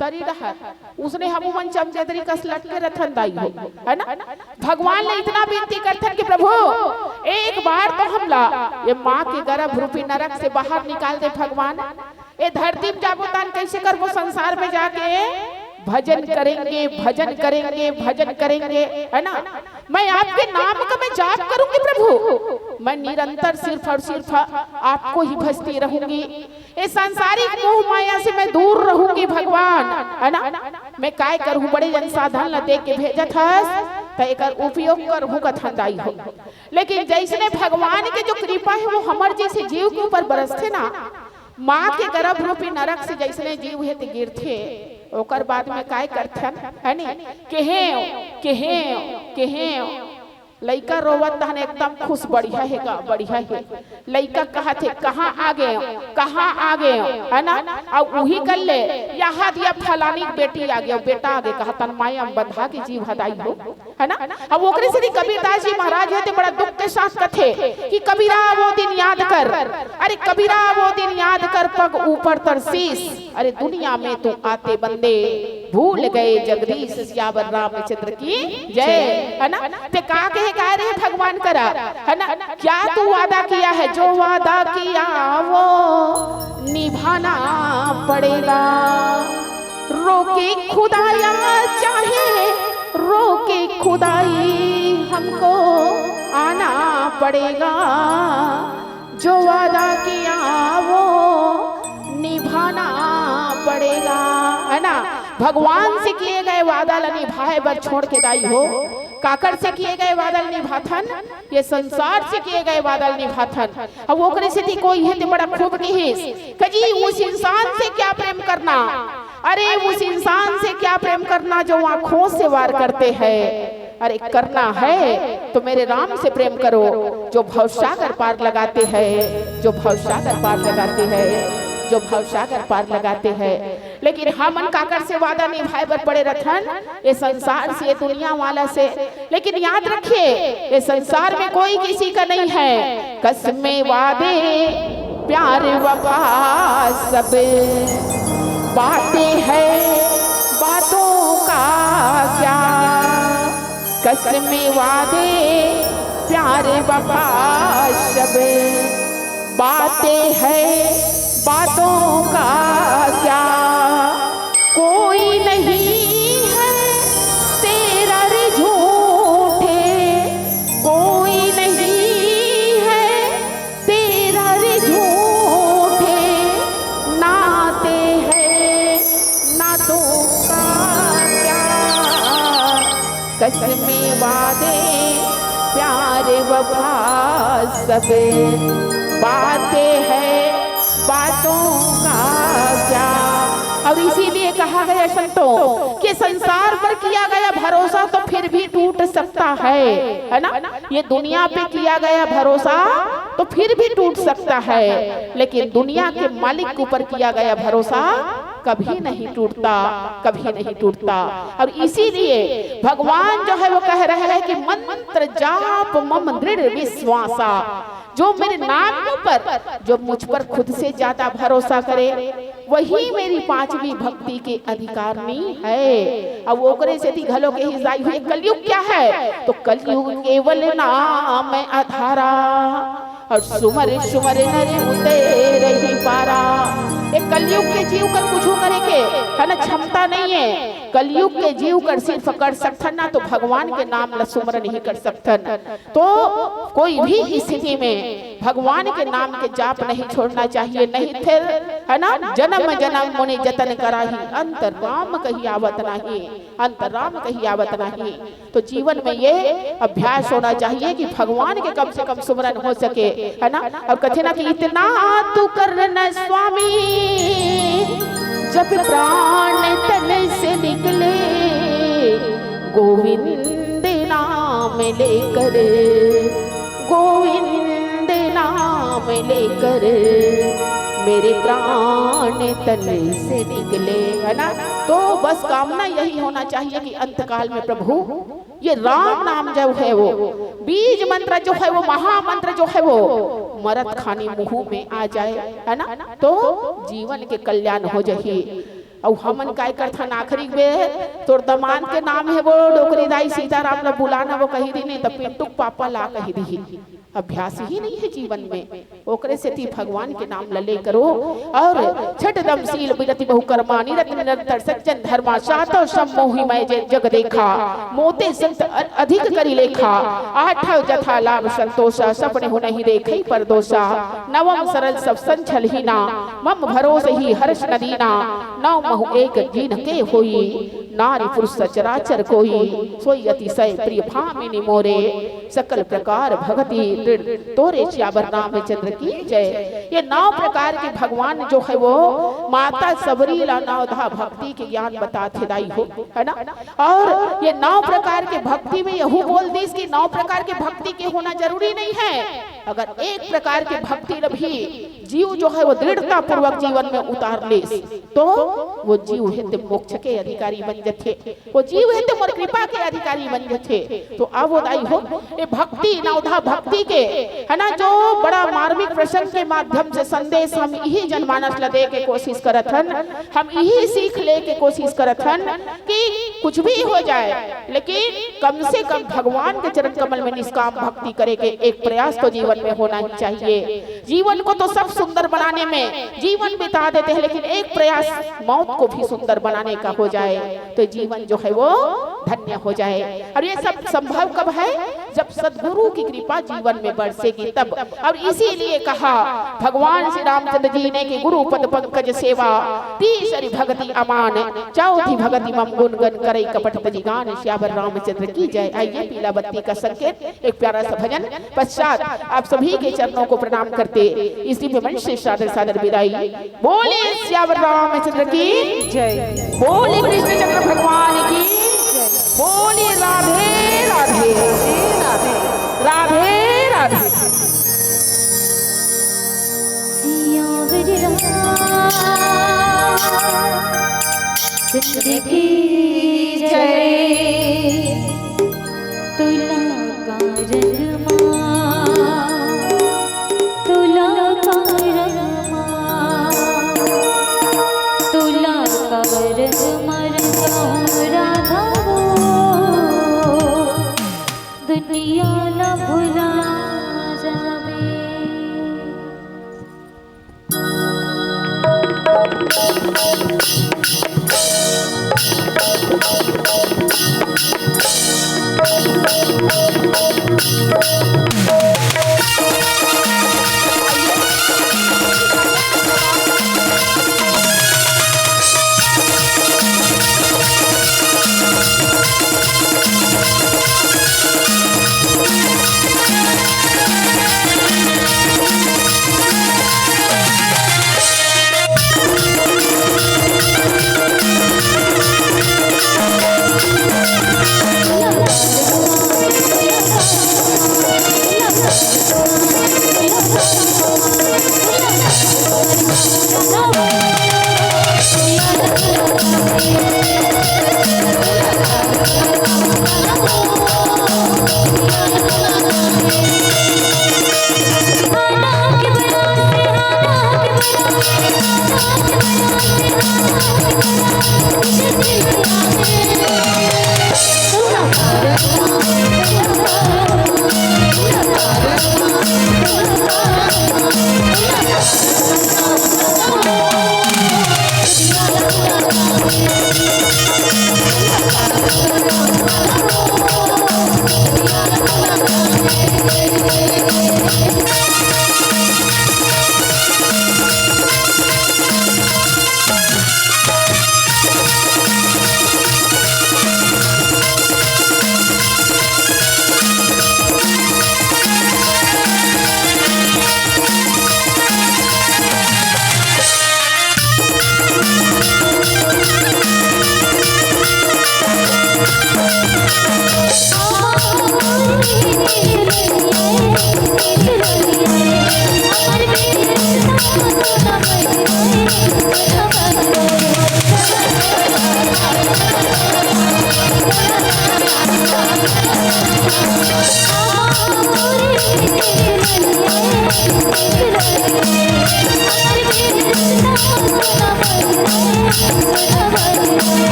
तरी डहर, उसने हमू मन चमगेदरी कस लटके रथन दाई हो, है ना? भगवान ले इतना विनती करथन कि प्रभु, एक बार तो हमला ये माँ के गर्भ रूपी नरक से बाहर निकाल दे भगवान। ए धरती में जाबो तन कइसे करबो? संसार में जाके भजन करेंगे, भजन करेंगे, भजन करेंगे, है ना? मैं आपके नाम का मैं जाप करूंगी प्रभु, मैं निरंतर सिर्फ और सिर्फ आपको ही भजती रहूंगी। ये सांसारिक मोह माया से मैं दूर रहूंगी भगवान, है ना? मैं काय करूं, बड़े जन साधन ला दे के भेजत हस, त एकर उपयोग करहूं कथन दाई हो। लेकिन जइसने भगवान के जो कृपा हे वो हमर जइसे जीव के ऊपर बरसथे ना, माँ के गर्भ रूपी नरक से जइसने जीव हे ते गिरथे, ओकर बाद में काय करथन, है नी? केहेंव, केहेंव, केहेंव। लइका रोवत तहन एकदम खुश, बढ़िया हे गा, बढ़िया हे। लइका कहत हे, "कहाँ आ गेंव, कहाँ आ गेंव?" है ना? अउ उही कर ले, "यहाँ दिया फलानी के बेटी आ गे, बेटा आ गे," कहतन माया में बंधा के जीव हदाई हो, है ना? अब ओकरे सेती कबीरदास जी महाराज हे ते बड़ा दुख के साथ कथे कि "कबीरा वो दिन याद कर, अरे कबीरा वो दिन याद कर, पग ऊपर तरसीस, अरे दुनिया में तू आते बंदे भूल गए जगदीश।" सियावर रामचंद्र की जय, है ना? ते का कहे काय रहे भगवान करा, है ना? क्या तू वादा किया है, जो वादा किया वो निभाना पड़ेगा। रोके खुदा या चाहे रोके खुदाई, हमको आना पड़ेगा। जो वादा किया वो निभाना पड़ेगा, है ना? भगवान से किए गए वादा ला निभाए बर छोड़ के दाई हो। काकर से किए गए वादा ला निभाथन? ये संसार से किए गए वादा ला निभाथन। अब ओकरे सेती कोई हे ते बड़ा खूब किहिस, कजी, "उस इंसान से क्या प्रेम करना, अरे उस इंसान से क्या प्रेम करना जो आंखों से वार करते हैं, अरे करना है तो मेरे राम से प्रेम करो, जो भवसागर पार लगाते हैं, जो भवसागर पार लगाते हैं, जो भवसागर पार लगाते हैं।" लेकिन हमन काकर से वादा निभाए बर पड़े रथन? ये संसार से, ये दुनिया वाला से। लेकिन याद रखिए, ये संसार में कोई किसी का नहीं है। कसमें वादे प्यार वफा सब बातें हैं, बातों का क्या? कसमें वादे प्यार वफा सब बातें हैं, बातों का क्या? कोई नहीं है तेरा रे झूठे, कोई नहीं है तेरा रे झूठे, नाते हैं नातों का क्या? कसमें वादे प्यार वफा सब बातें हैं, बातों का क्या। और इसीलिए कहा गया संतों कि संसार पर किया गया भरोसा तो फिर भी टूट सकता है, है ना? ये दुनिया पे किया गया भरोसा तो फिर भी टूट सकता है, लेकिन दुनिया के मालिक के ऊपर किया गया भरोसा कभी नहीं टूटता, कभी नहीं टूटता। और इसीलिए भगवान जो है वो कह रहे हैं कि मंत्र जाप मम दृढ़ विश्वासा, जो मेरे नाम के ऊपर, जो मुझ पर खुद से ज्यादा भरोसा करे, वही मेरी पांचवी भक्ति के अधिकारनी है। अब ओकरे सेती घलो के ही जाई हुई कलयुग क्या है, तो कलयुग केवल नाम आधारा, और सुमर सुमर नर उतेरहि पारा। ये कलयुग के जीव कर कुछ करे के, है ना, क्षमता नहीं है। कलयुग के जीव कर सिर्फ कर सकथन ना तो भगवान के नाम ला सुमरन ही कर सकथन। तो कोई भी स्थिति में भगवान के नाम के जाप नहीं छोड़ना चाहिए, नहीं फिर, है ना, जन्म जन्म मुनि जतन कराही, अंत राम कही आवत नाही, अंत राम कही आवत नाही। तो जीवन में ये अभ्यास होना चाहिए कि भगवान के कम से कम सुमरन हो सके, है ना। और कथे ना कि इतना तू कर न स्वामी, जब प्राण तन से निकले, गोविंद नाम लेकर, गोविंद नाम लेकर मेरे प्राण तन से निकले, है ना। तो बस कामना यही होना चाहिए कि अंतकाल में प्रभु ये राम नाम जो है वो, बीज मंत्र जो है वो, महामंत्र जो है वो मरत खानी मुंह में आ जाए, है ना, तो जीवन के कल्याण हो जाही। अउ हमन काय करथन, आखिरी में तोर दमांद के नाम हे वो, डोकरी दाई सीताराम ला बुलाना, वो कही रही नहीं तो पिंटू के पापा ला कही रही। अभ्यास ही नहीं है जीवन में, ओकरे सेती भगवान के नाम ला ले करो। और छठ दम शील बिरति बहु कर्मा, निरत निरंतर सज्जन धर्मा, सातव सम मोहि मय जे जग देखा, मोते संत अ-, अधिक करि लेखा, आठव जथा लाभ संतोषा, सपने हु नहीं देखई परदोषा, नवम सरल सब संचल हीना, मम भरोस ही हर्ष न दीना, नौ महु एक कीन्ह के होई, नारी पुरुष सचराचर कोई, सोई अतिशय प्रिय भामिनी मोरे, सकल प्रकार भगति दृढ़ तोरे सियावर रामचंद्र की जय। ये नौ प्रकार के भगवान जो है वो माता सबरी ला नवधा भक्ति के ज्ञान बताथे दाई हो, है ना। और ये नौ प्रकार के भक्ति में यहू बोल दिस कि नौ प्रकार के भक्ति के होना जरूरी नहीं है। अगर एक प्रकार के भक्ति ला भी जीव जो है वो दृढ़ता पूर्वक जीवन में उतार लेस, तो वो जीव हे ते मोक्ष के अधिकारी बन जथे, वो जीव हे ते मोर कृपा के अधिकारी बन जथे। तो आवो दाई हो, ये भक्ति, नवधा भक्ति के, है ना, जो बड़ा मार्मिक प्रसंग के माध्यम से संदेश हम इही जनमानस ला दे के कोशिश करत हन, हम इही सीख ले के कोशिश करत हन कि कुछ भी हो जाए, लेकिन कम से कम भगवान के चरण कमल में निष्काम भक्ति करे के एक प्रयास तो जीवन में होना ही चाहिए। जीवन को तो सब सुंदर बनाने में जीवन बिता देते हैं, लेकिन एक प्रयास मौत को भी सुंदर बनाने का हो जाए, तो जीवन जो है वो धन्य हो जाए। और ये सब संभव कब है? जब सदगुरु की कृपा जीवन में बरसेगी तब। और इसीलिए कहा भगवान श्री रामचंद्र जी ने कि गुरु पद पंकज सेवा, तीसरी भगति अमान, चौथी भगति मम गुण गन करई कपट तजि गान। सियावर रामचंद्र की जय। आइए, पीला बत्ती का संकेत, एक प्यारा सा भजन, पश्चात आप सभी के चरणों को प्रणाम करते इस दिव्य मंच से सादर सादर विदाई। बोले सियावर रामचंद्र की जय। बोले कृष्ण चंद्र भगवान की। बोले राधे राधे। राधे राधे। सियावर रामचंद्र की जय। तुला कारनमा, तुला कारनमा, तुला कारनमा रंगाऊं राधा वो, दुनिया ला भुला जावे।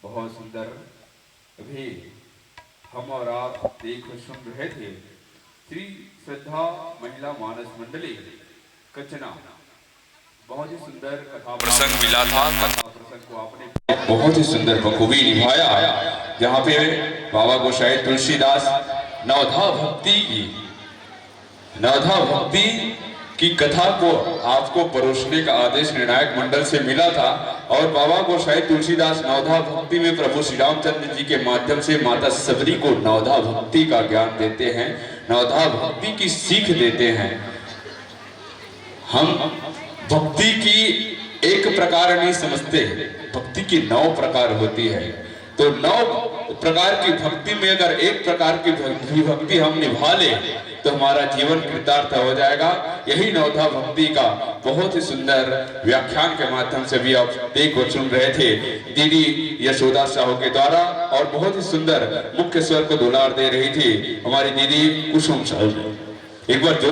बहुत सुंदर। अभी हम और आप देख और सुन रहे थे श्री श्रद्धा महिला मानस मंडली कचना। बहुत ही सुंदर कथा प्रसंग मिला था। कथा प्रसंग को आपने बहुत ही सुंदर बखूबी निभाया, जहाँ पे बाबा गोसाई तुलसीदास नवधा भक्ति की, नवधा भक्ति की कथा को आपको परोसने का आदेश निर्णायक मंडल से मिला था। और बाबा गोसाई तुलसीदास नवधा भक्ति में प्रभु श्री रामचंद्र जी के माध्यम से माता शबरी को नवधा भक्ति का ज्ञान देते हैं, नवधा भक्ति की सीख देते हैं। हम भक्ति की एक प्रकार नहीं समझते, भक्ति की नौ प्रकार होती है। तो नौ प्रकार की भक्ति में अगर एक प्रकार की भक्ति, भक्ति हम निभा ले, तो हमारा जीवन कृतार्थ हो जाएगा। यही नवधा भक्ति का बहुत ही सुंदर व्याख्यान के माध्यम से भी आप देख और सुन रहे थे दीदी यशोदा साहू के द्वारा, और बहुत ही सुंदर मुख्य स्वर को दुलार दे रही थी हमारी दीदी कुसुम साहू। एक बार जोर